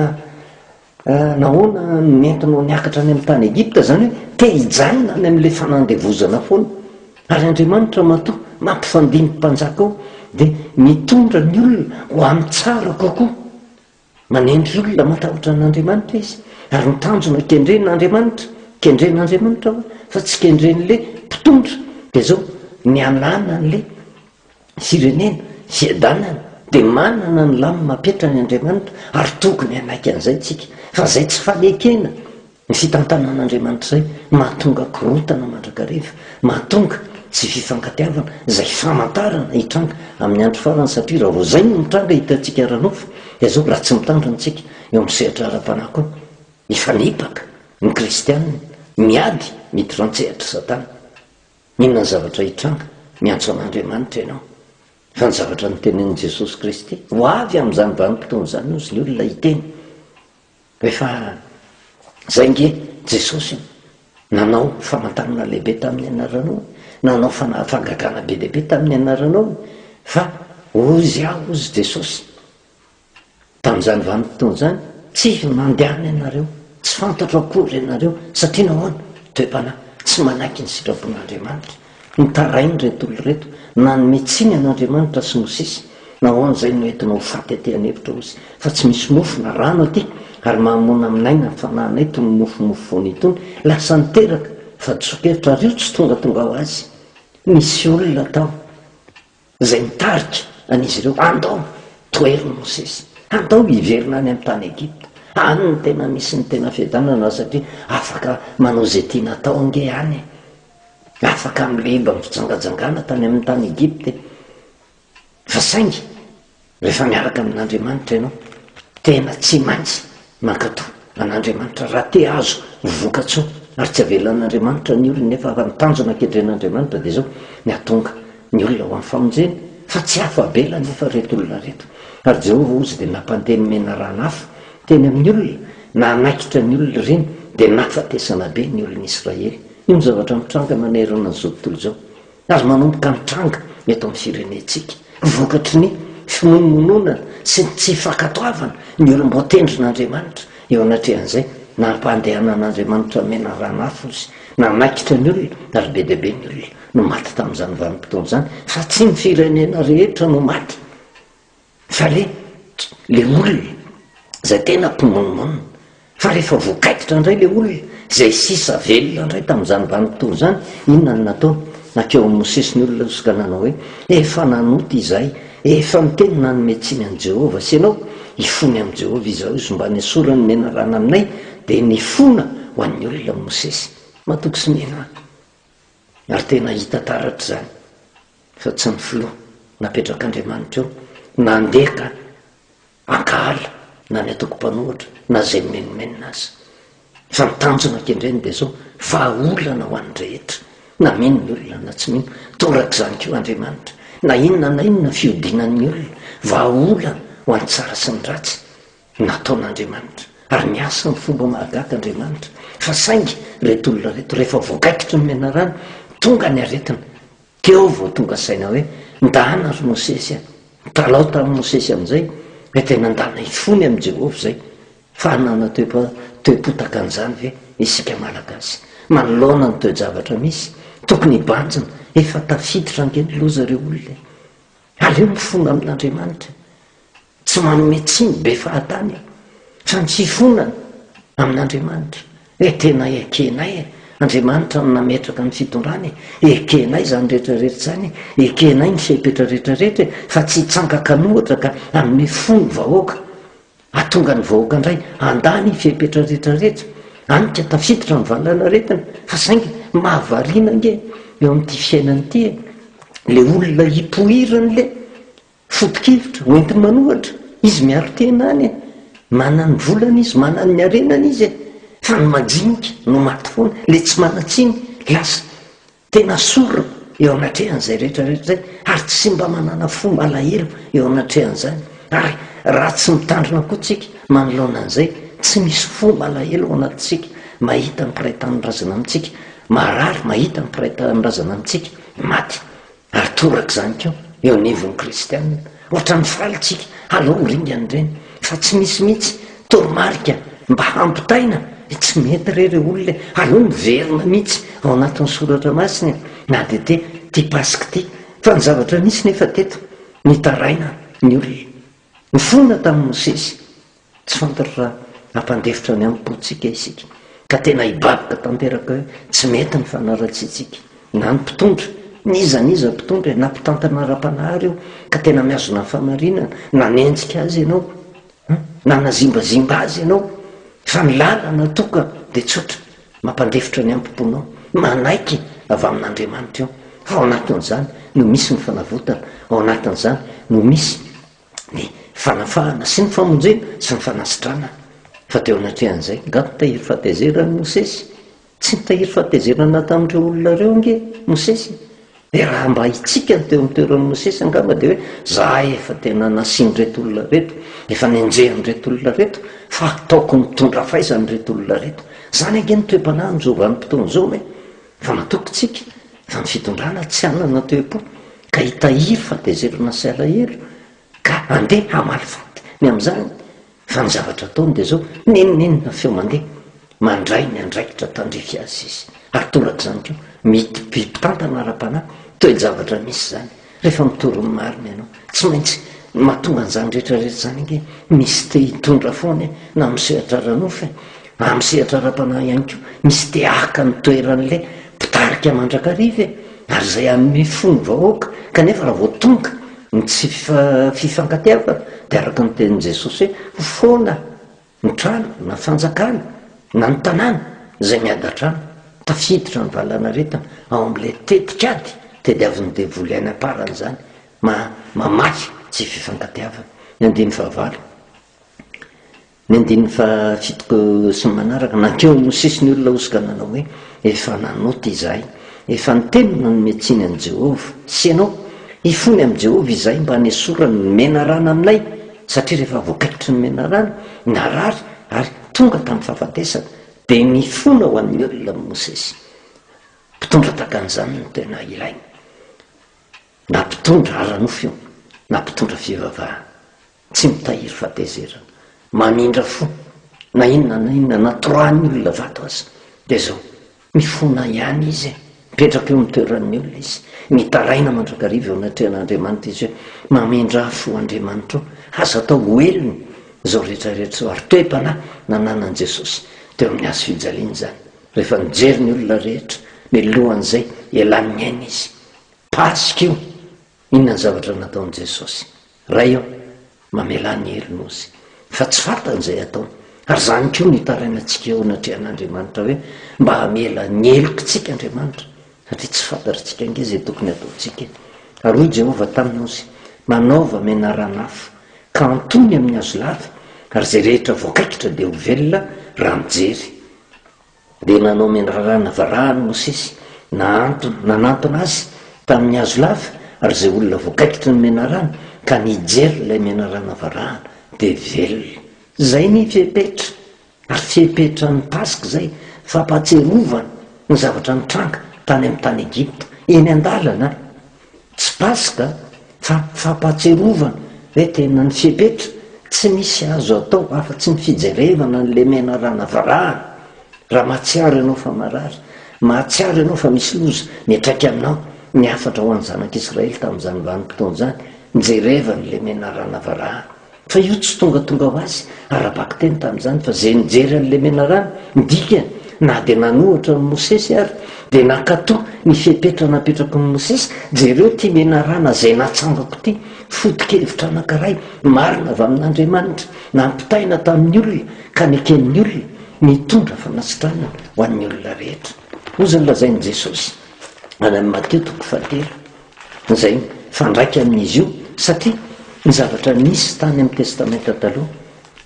Nahoana no nentinao niakatra any amin'ny tany Egypta? Izany hoe te hijanona any amin'ilay fanandevozana foana. Ary Andriamanitra matoa mampifandimby mpanjaka ao dia mitondra ny olona ho amin'ny tsara kokoa. Manendry olona matahotra an'Andriamanitra izy. Ary ny tanjona kendren'Andriamanitra, kendren'Andriamanitra hoa, fa tsy kendren'ilay mpitondra, dia izao, ny hananan'ilay Firenena, fiadanana, dia manana ny lamina apetrany Andriamanitra ary tokony hanaiky an'izay tsika. Fa izay tsy fanekena ny fitantanan'Andriamanitra izay mahatonga korontana mandrakariva, mahatonga tsy fifankatiavana, izay famantarana hitranga amin'ny andro farany satria raha vao izay no mitranga hitantsika ara-nofo dia izao raha tsy mitandrina tsika eo amin'ny sehatra ara-panahy koa mifanipaka ny kristianina, miady miditra an-tsehatra satana. Inona ny zavatra hitranga? Miantso an'Andriamanitra ianao. Fa ny zavatra notenenin'i Jesosy Kristy, ho avy amin'izany vanim-potoana izany hozy ny olona hiteny hoe fa izay nge Jesosy nanao famantarana lehibe tamin'ny anaranao, nanao fagagana be dia be tamin'ny anaranao, fa hozy aho hozy Jesosy. Tamin'izany vanim-potoana izany, tsy nandehana ianareo, tsy fantatro akory ianareo, satria nahoana? Toe-panahy tsy manaiky ny sitrapon'Andriamanitra. Nitaraina ireto olona ireto, nanome tsiny an'Andriamanitra sy Mosesy. Nahoana izay no entinao ho faty aty an'efitra, hozy, fa tsy misy mofo na rano aty, ary mahamoana aminay na ny fanahinay toy ny mofomofo foana itony. Lasa niteraka fahadisoan-kevitra, ary io tsy tongatonga ho azy. Nisy olona tao. izay nitarika an'izy ireo handao toherin'i Mosesy, handao hiverina any amin'ny tany Egypta. Any no tena misy ny tena fiadanana satria afaka manao izay tiana atao ange any e. Afaka mileba amin'ny fijangajangana tany amin'ny tany Egypta e. Fa saingy Rehefa miaraka amin'Andriamanitra ianao, tena tsy maintsy mankatò an'Andriamanitra raha te hahazo vokatsoa. Ary tsy avelan'Andriamanitra ny olony nefa raha ny tanjona kendren'Andriamanitra dia izao, ny hahatonga ny olona ho amin'ny famonjena. Fa tsy afa-bela anefa ireto olona ireto. Ary Jehovah hozy dia nampandeha ny menarana afo teny amin'ny olona, nanaikitra ny olona ireny, dia nahafatesana be ny olon'Israely. Io ny zavatra mitranga manerana an'izao tontolo izao. Ary manomboka mitranga eto amin'ny firenentsika, vokatry ny fimonomononana sy ny tsy fankatoavana ny olom-boatendrin'Andriamanitra. Eo anatrehan'izay, nampandehanan'Andriamanitra menarana afo izy, nanaikitra ny olona, ary be dia be ny olona no maty tamin'izany vanim-potoana izany, fa tsy ny firenena rehetra no maty. Fa le le olona izay tena mpimonomonona, fa rehefa voakaikitra indray le olona izay sisa velona indray tamin'izany vanim-potoana izany, inona no nataony? Nankeo amin'i Mosesy ny olona izy ka nanao hoe, Efa nanota izahay, efa niteny nanome tsiny an'i Jehovah sy ianao, hifony amin'i Jehovah izaho izy mba hanesorany ny menarana aminay, dia nifona ho an'ny olona Mosesy. Matoky sy mino aho. Ary tena hita taratra izany fa tsy ny filoha napetrak'Andriamanitra eo nandeha ka hankahala na ny antoko mpanohitra na izay mimenomenona aza. Fa ny tanjona kendreny dia izao, vahaolana ho an'ny rehetra, na mino ny olona na tsy mino. Torak'izany koa Andriamanitra, na inona na inona fihodinan'ny olona, vahaolana ho an'ny tsara sy ny ratsy. Nataon'Andriamanitra, ary miasa amin'ny fomba mahagaga Andriamanitra, fa saingy ireto olona ireto rehefa voakaikitry ny menarana, tonga ny aretina, teo vao tonga saina hoe, ndana ry Mosesy a! Nitalao tamin'i Mosesy amin'izay, hoe tena ndana hifony amin'i Jehovah izay, fa hanana toe-po tahaka an'izany ve isika Malagasy? Manoloana ny toe-javatra misy, tokony hibanjina, efa tafiditra ange ny loza ireo olona e! Aleo mifona amin'Andriamanitra. Tsy manome tsiny be fahatany aho, fa ny fifonana amin'Andriamanitra, hoe tena ekenay e, Andriamanitra no nametraka ny fitondrana e, ekenay izany rehetra rehetra izany e, ekenay ny fepetra rehetra rehetra e, fa tsy hitsangan-kanohatra ka hanome fo ny vahoaka, hahatonga ny vahoaka indray handà ny fepetra rehetra rehetra, any ka tafiditra ny valanaretina, fa saingy mahavariana ange eo amin'ity fiainana ity e, le olona hipoirany le. Foto-kevitra, ho entiny manohatra, izy miaro tena any e! Manana ny volany izy, manana ny harenany izy e! Fa ny majinika no maty foana, le tsy manan-tsiny lasa tena sorona eo anatrehan'izay rehetra rehetra izay, ary tsy mba manana fo malahelo eo anatrehan'izany, ary raha tsy mitandrina koa tsika manoloana an'izay, tsy misy fo malahelo ao anatintsika mahita ny mpiray tanindrazana amintsika marary, mahita ny mpiray tanindrazana amintsika maty. Ary torak'izany koa eo anivon'ny kristiana. Ohatran'ny faly tsika, alao ho ringana ireny, fa tsy misy mihitsy toromarika mba hampitaina e, tsy mety re ireo olona e, aleo miverina mihitsy ao anatin'ny soratra masina e, na dia te ity paska ity. Fa ny zavatra nisy nefa teto, nitaraina ny olona, nifona tamin'i Mosesy, Tsy fantatro raha hampandefitra ny amim-pontsika isika, ka tena hibaboka tanteraka hoe tsy mety ny fanaratsiantsika, na ny mpitondra, n'iza n'iza mpitondra e, na mpitantana ara-panahy ary io, ka tena mihazona ny fahamarinana, nanenjika azy ianao, nanazimbazimba azy ianao, fa ny lalana tokana dia tsotra, mampandefitra ny amim-ponao, manaiky avy amin'Andriamanitra io, fa ao anatin'izany no misy ny fanavotana, ao anatin'izany no misy ny fanafahana sy ny famonjena sy ny fanasitranana. Fa teo anatrehan'izay, nga nitahiry fahatezerana i Mosesy? Tsy nitahiry fahatezerana tamin'ireo olona ireo ange Mosesy e! Dia raha mba itsika no teo amin'ny toeran'i Mosesy angamba dia hoe, za efa tena nasian'ireto olona ireto, efa nenjehan'ireto olona ireto, fa ataoko mitondra faizana ireto olona ireto. Izany ange no toe-panahy amin'izao vanim-potoana izao e! Fa matoky tsika fa ny fitondrana tsy hanana toe-po ka hitahiry fahatezerana sy alahelo ka handeha hamaly faty ny amin'izany. Fa ny zavatra ataony dia izao, n'inon'inona feo mandeha, mandray ny andraikitra tandrify azy izy. Ary torak'izany koa, mity mpitantana ara-panahy, toe-javatra misy izany, rehefa mitory ny marina ianao, tsy maintsy mahatonga an'izany rehetra rehetra izany ange, misy te hitondra foana e, na amin'ny sehatra ara-nofo e, amin'ny sehatra ara-panahy ihany koa, misy te haka ny toeran'ilay mpitarika mandrakariva e, ary izay hanome fo ny vahoaka, kanefa raha vao tonga ny tsy fifankatiavana dia araka ny tenin'i Jesosy hoe ho foana ny trano na fanjakana na ny tanàna izay miady an-trano, tafiditra ny valanaretina ao amin'ilay tetikady tediavin'ny devoly any am-parany izany, mamaky tsy fifankatiavana. Ny andininy fahavalo. Ny andininy fahafito sy ny manaraka, Nankeo amin'i Mosesy ny olona hosoka nanao hoe, Efa nanota izahay, efa niteny no nanome tsiny an'i Jehovah sy ianao. Hifony amin'i Jehovah izahay mba hanesorany ny menarana aminay, satria rehefa voakaikitry ny menarana, narary ary tonga tamin'ny fahafatesana, dia nifona ho an'ny olona Mosesy. Mpitondra tahaka an'izany no tena ilaina, na mpitondra ara-nofo io, na mpitondra fivavahana. Tsy mitahiry fahatezerana, mamindra fo, na inona na inona, na torahan'ny olona vato aza, dia izao, mifona ihany izy e, mipetraka eo amin'ny toeran'ny olona izy, mitaraina mandrakariva eo anatrehan'Andriamanitra izy hoe, mamindrà fo Andriamanitra o, aza atao ho helony izao rehetra rehetra izao, ary toe-panahy nananan'i Jesosy teo amin'ny hazo fijaliana izany, rehefa nijery ny olona rehetra, mialohan'izay hialan'ny aina izy, Paska io, Inona ny zavatra nataon'i Jesosy? Ray ô, mamelà ny heriny ozy, fa tsy fantany izay ataony. Ary izany koa no itarainantsika eo anatrehan'Andriamanitra hoe mba hamela ny helokitsika Andriamanitra, satria tsy fantatritsika ange izay tokony hataontsika e. Ary hoy Jehovah taminy ozy, Manaova menaran'afo, ka antony amin'ny hazo lava, ary izay rehetra voakaikitra dia ho velona raha mijery. Dia nanao menarana varahana Mosesy, nahantona, nanantona azy tamin'ny hazo lava, ary izay olona voakaikitry ny menarana ka nijery ilay menarana varahana dia velona. Izay ny fepetra, ary fepetran'ny Paska izay, fampahatsiarovana ny zavatra nitranga tany amin'ny tany Egypta, eny an-dalana. Tsy Paska fa fampahatsiarovana hoe tena ny fepetra tsy misy azo atao afa-tsy ny fijerevana an'ilay menarana varahana. Raha mahatsiaro ianao fa marary, mahatsiaro ianao fa misy loza miantraika aminao, ny hafatra ho an'ny zanak'Israely tamin'izany vanim-potoana izany, mijereva an'ilay menarana varahana. Fa io tsy tongatonga ho azy ara-bakiteny tamin'izany fa izay nijery an'ilay menarana, ny dikany, na dia nanohitra an'i Mosesy ary, dia nankatò ny fepetra napetraky ny Mosesy, jereo ity menarana izay natsangako ity, foto-kevitra anankiray marina avy amin'Andriamanitra, nampitaina tamin'ny olona ka neken'ny olona, nitondra fanasitranana ho an'ny olona rehetra. Hoy izay nolazain'i Jesosy any amin'ny Matio toko fahatelo. Izay mifandraika amin'izy io satria ny zavatra nisy tany amin'ny Testamenta Taloha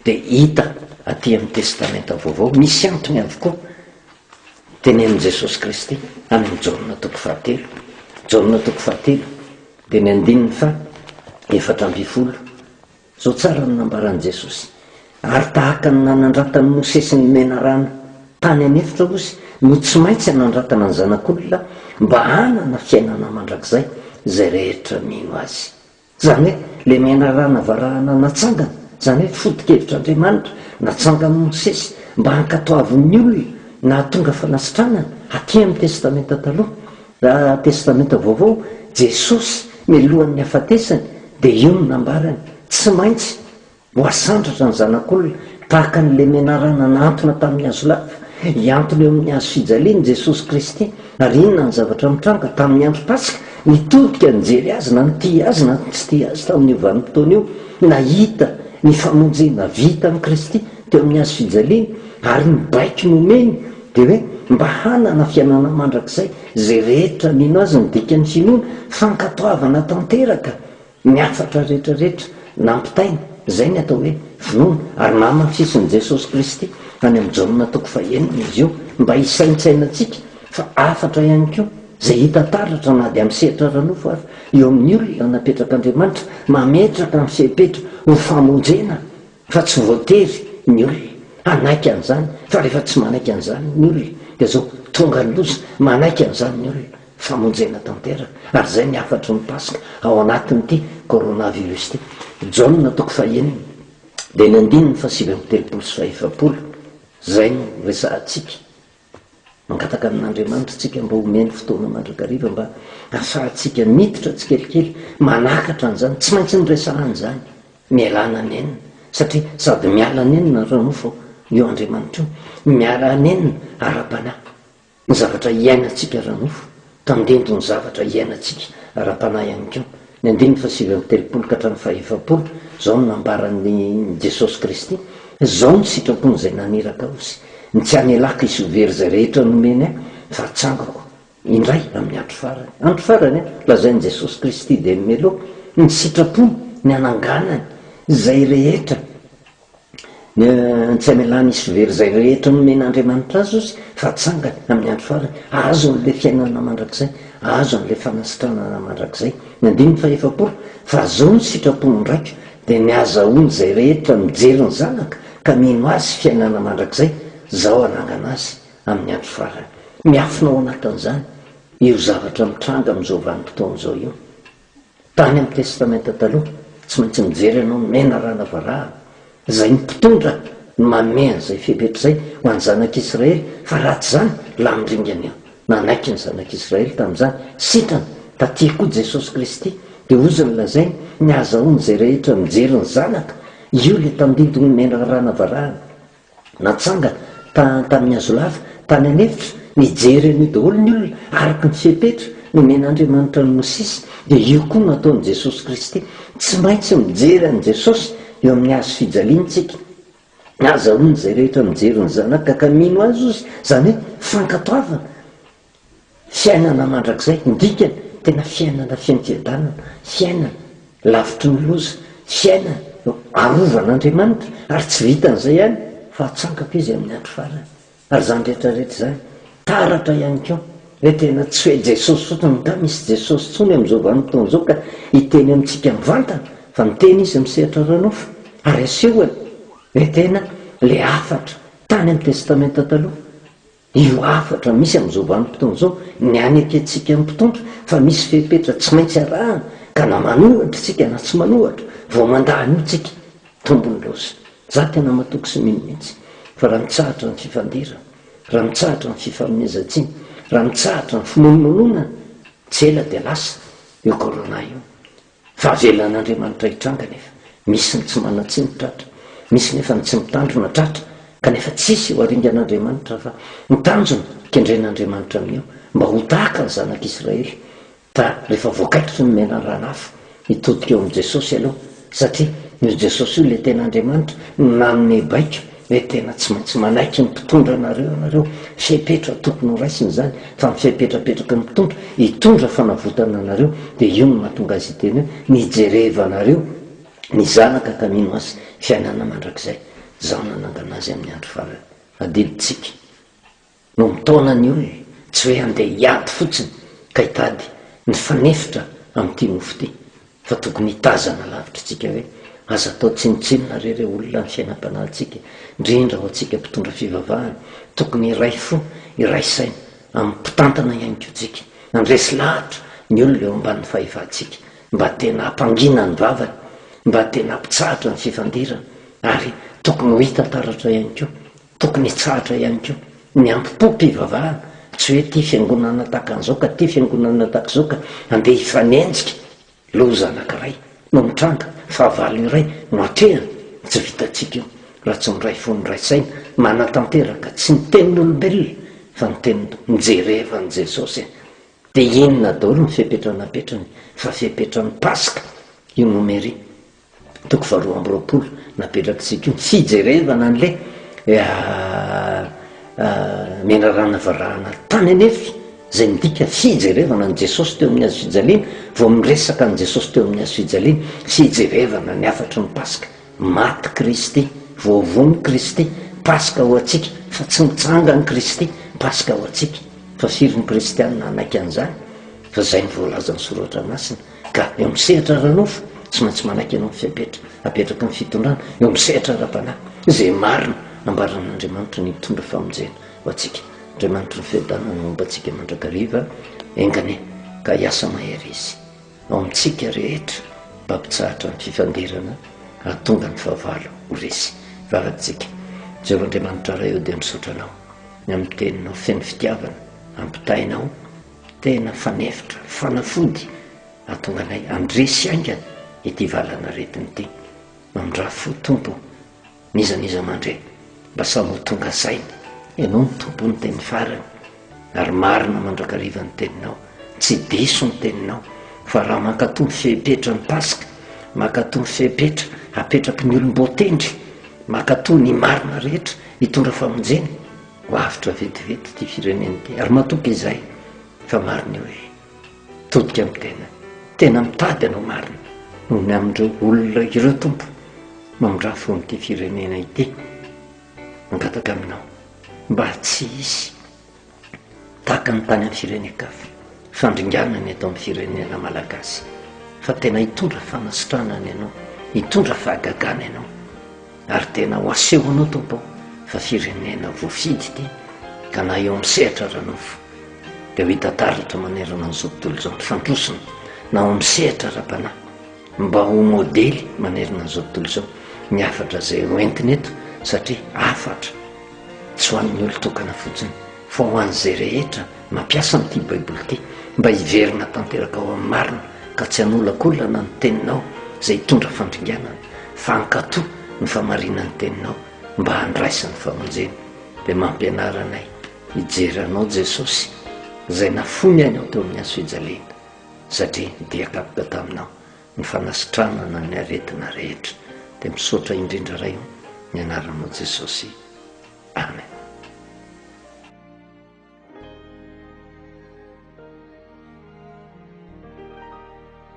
dia hita aty amin'ny Testamenta Vaovao, misy antony avokoa tenenin'i Jesosy Kristy any amin'ny Jaona toko fahatelo. Jaona toko fahatelo dia ny andininy faha 14. Izao tsara no nambaran'i Jesosy, Ary tahaka ny nanandratan'i Mosesy ny menarana tany an'efitra ozy, no tsy maintsy hanandratana ny Zanak'olona mba hanana fiainana mandrakizay izay rehetra mino Azy. Izany hoe, ilay menarana varahana natsangana, izany hoe foto-kevitr'Andriamanitra natsangan'i Mosesy mba hankatoavin'ny olona nahatonga fanasitranana, aty amin'ny Testamenta Taloha, Raha Testamenta Vaovao, Jesosy mialohan'ny hafatesany dia io no nambarany, tsy maintsy ho asandratra ny Zanak'olona tahaka an'ilay menarana nahantona tamin'ny hazo lava, hihantona eo amin'ny hazo fijaliana Jesosy Kristy, ary inona ny zavatra mitranga? Tamin'ny andro Paska, nitodika nijery Azy na ny tia Azy na ny tsy tia Azy tamin'io vanim-potoana io, nahita ny famonjena vita amin'i Kristy teo amin'ny hazo fijaliana, ary ny baiko nomeny Dia hoe mba hanana fiainana mandrakizay izay rehetra mino azy ny dikan'ny finoana, fankatoavana tanteraka ny hafatra rehetra rehetra nampitaina, izay ny atao hoe finoana, ary namafisin'i Jesosy Kristy any amin'ny Jaona toko fahenina izy io mba hisaintsainantsika fa hafatra ihany koa izay hita taratra na dia amin'ny sehatra ara-nofo ary eo amin'ny olona napetrak'Andriamanitra mametraka ny fepetra ho famonjena Fa tsy voatery ny olona hanaiky an'izany, fa rehefa tsy manaiky an'izany ny olona dia zao tonga ny loza, manaiky an'izany ny olona, famonjena tanteraka, ary izay ny hafatry ny Paska ao anatin'ity coronavirus ity. Jaona toko fahenina. Dia ny andininy faha-39 sy faha-40, izay no resahantsika. Mangataka amin'Andriamanitra isika mba homeny fotoana mandrakariva mba hahafahantsika miditra tsikelikely manakatra an'izany. Tsy maintsy niresahana izany, mialana nenina, satria sady miala nenina ara-nofo io Andriamanitra io, miala nenina ara-panahy. Ny zavatra iainantsika ara-nofo, tandindon'ny zavatra iainantsika ara-panahy ihany koa. Ny andininy faha-39 ka hatramin'ny faha-40, izao no nambaran'i Jesosy Kristy, Izao no sitrapon'izay naniraka Ahy, ny tsy hamelako hisy ho very izay rehetra nomeny Ahy, fa hatsangako indray amin'ny andro farany. Andro farany, lazain'i Jesosy Kristy dia mialoha ny sitrapony ny hananganany izay rehetra Ny tsy hamelany hisy very izay rehetra nomen'Andriamanitra azy ozy fa hatsangany amin'ny andro farany, hahazo an'ilay fiainana mandrakizay, hahazo an'ilay fanasitranana mandrakizay. Ny andininy fahefapolo, Fa zao ny sitrapon'ny Raiko, dia ny hahazahoany izay rehetra mijery ny Zanaka ka mino Azy fiainana mandrakizay, Zaho hanangana azy amin'ny andro farany. Miafina ao anatin'izany io zavatra mitranga amin'izao vanim-potoana izao io. Tany amin'ny Testamenta Taloha, tsy maintsy mijery ianao ny menarana varahana, izay ny mpitondra no manome an'izay fepetra izay ho an'ny zanak'Israely, fa raha tsy izany, lany ringana eo. Nanaiky ny zanak'Israely tamin'izany, sitrana, taty koa Jesosy Kristy, dia hozy ny lazainy, ny ahazahoan'izay rehetra mijery ny Zanaka, io ilay tandindon'ny menarana varahana. Natsangana ta tamin'ny hazolava tany an'efitra, nijery an'io daholo ny olona, araka ny fepetra nomen'Andriamanitra an'i Mosesy, dia io koa no ataon'i Jesosy Kristy. Tsy maintsy mijery an'i Jesosy eo amin'ny hazo fijaliana isika. Azahoany izay rehetra mijery ny Zanaka ka mino Azy ozy, izany hoe fankatoavana. Fiainana mandrakizay, ny dikany, tena fiainana feno fiadanana, fiainana lavitry ny loza, fiainana arovan'Andriamanitra, ary tsy vitan'izay ihany fa hatsangako izy amin'ny andro farany. Ary izany rehetra rehetra izany, taratra ihany koa hoe tena tsy hoe Jesosy fotsiny, angaha misy Jesosy intsony amin'izao vanim-potoana izao ka hiteny amintsika mivantana, fa miteny izy amin'ny sehatra ara-nofo, ary asehony hoe tena ilay hafatra tany amin'ny Testamenta Taloha, Io hafatra misy amin'izao vanim-potoana izao, ny hanekentsika ny mpitondra fa misy fepetra tsy maintsy arahana ka na manohatra isika na tsy manohatra, vao mandà an'io tsika, tombony loza. Za tena matoky sy mino mihitsy fa raha mitsahatra ny fifandirana, raha mitsahatra ny fifanomezan-tsiny, raha mitsahatra ny fimonomononana, tsy ela dia lasa io corona io. Fa avelan'Andriamanitra hitranga nefa misy ny tsy manan-tsiny tratra, misy nefa ny tsy mitandrina tratra, kanefa tsisy ho aringan'Andriamanitra fa ny tanjona kendren'Andriamanitra amin'io mba ho tahaka ny zanak'Israely ta rehefa voakaikitry ny menarana afo hitodika eo amin'i Jesosy aloha satria io Jesosy io ilay tena Andriamanitra no nanome baiko hoe tena tsy maintsy manaiky ny mpitondra anareo ianareo, fepetra tokony ho raisina izany fa ny fepetra apetraky ny mpitondra hitondra fanavotana anareo dia io no mahatonga azy hiteny hoe nijerevanareo ny zanaka ka mino azy fiainana mandrakizay, izaho nanangana azy amin'ny andro farany. Adidintsika. no mitaona ny olona tsy hoe handeha hiady fotsiny ka hitady ny fanefitra amin'ity nofo ity fa tokony hitazana lavitra isika hoe aza atao tsinontsinona re re olona ny fiainam-panahintsika indrindra ho antsika mpitondra fivavahana tokony hiray fo hiray saina amin'ny mpitantana ihany koa tsika handresy lahatra ny olona eo ambanin'ny fahefantsika mba tena hampangina ny vavany mba tena hampitsahatra ny fifandirana ary tokony ho hita taratra ihany koa Tokony hitsahatra ihany koa ny ampom-pivavahana, tsy hoe ity fiangonana tahaka an'izao ka ity fiangonana tahaka izao ka andeha hifanenjika, loza anankiray no mitranga, fahavalo iray no atrehina, tsy vitantsika io raha tsy miray fo miray saina, manatanteraka tsy ny tenin'olombelona fa ny tenin'ny Tompo, mijereva an'i Jesosy e! Dia inona daholo ny fepetra napetrany fa fepetran'ny Paska io nomery. Toko faharoa amby 20 napetrak'isika io, fijerevana an'ilay menarana varahana tany an'efitra, izay midika fijerevana an'i Jesosy teo amin'ny hazo fijaliana, vao miresaka an'i Jesosy teo amin'ny hazo fijaliana, fijerevana ny hafatry ny Paska, maty Kristy, voavono Kristy, Paska ho antsika, fa tsy mitsangana Kristy, Paska ho antsika, fa firy ny kristianina hanaiky an'izany, fa izay no voalazan'ny Soratra Masina. Ka eo amin'ny sehatra ara-nofo, tsy maintsy manaiky ianao ny fepetra apetraky ny fitondrana, eo amin'ny sehatra ara-panahy, izay marina ambaran'Andriamanitra ny hitondra famonjena ho antsika. Andriamanitry ny fiadanana homba antsika mandrakariva, enga anie ka hiasa mahery Izy ao amintsika rehetra mba hampitsahatra ny fifandirana. hahatonga ny fahavalo ho resy. Vavatsika. Jehovah Andriamanitra Ray ô dia misaotra Anao ny amin'ny teninao feno fitiavana ampitainao tena fanefitra, fanafody hahatonga anay handresy haingana ity valan'aretina ity. Mamindrà fo Tompo ô. N'iza n'iza mandre, mba samy ho tonga saina. Ianao no tompon'ny teny farany, ary marina mandrakariva ny teninao. Tsy diso ny teninao, fa raha mankatò ny fepetra ny Paska, mankatò ny fepetra apetraky ny olom-boatendry, mankatò ny marina rehetra hitondra famonjena, ho avotra vetivety ity firenena ity. Ary matoky izahay fa marina io e. Todika amin'ny tenany. Tena mitady anao marina noho ny amin'ireo olona ireo Tompo mamindrà fo amin'ity firenena ity. Mangataka aminao mba tsy hisy tahaka ny tany amin'ny firenen-kafa fandringanana eto amin'ny firenena malagasy fa tena hitondra fanasitranana ianao, hitondra fahagagana ianao. Ary tena ho asehonao Tompo fa firenena voafidy ity ka na eo amin'ny sehatra ara-nofo dia ho hita taratra manerana an'izao tontolo izao ny fandrosona na ao amin'ny sehatra ara-panahy mba ho modely manerana an'izao tontolo izao ny hafatra izay ho entina eto satria hafatra tsy ho an'ny olon-tokana fotsiny fa ho an'izay rehetra mampiasa an'ity Baiboly ity mba hiverina tanteraka ao amin'ny marina ka tsy hanolakolana ny teninao izay hitondra fandringanana fa hankatò ny famarinan'ny teninao mba handraisany famonjena. Dia mampianara anay hijery anao Jesosy izay nafoy ny ainao teo amin'ny hazo fijaliana satria dia kapoka taminao ny fanasitranana ny aretina rehetra. Dia misaotra indrindra Ray o, ny anaranao Jesosy. Amen.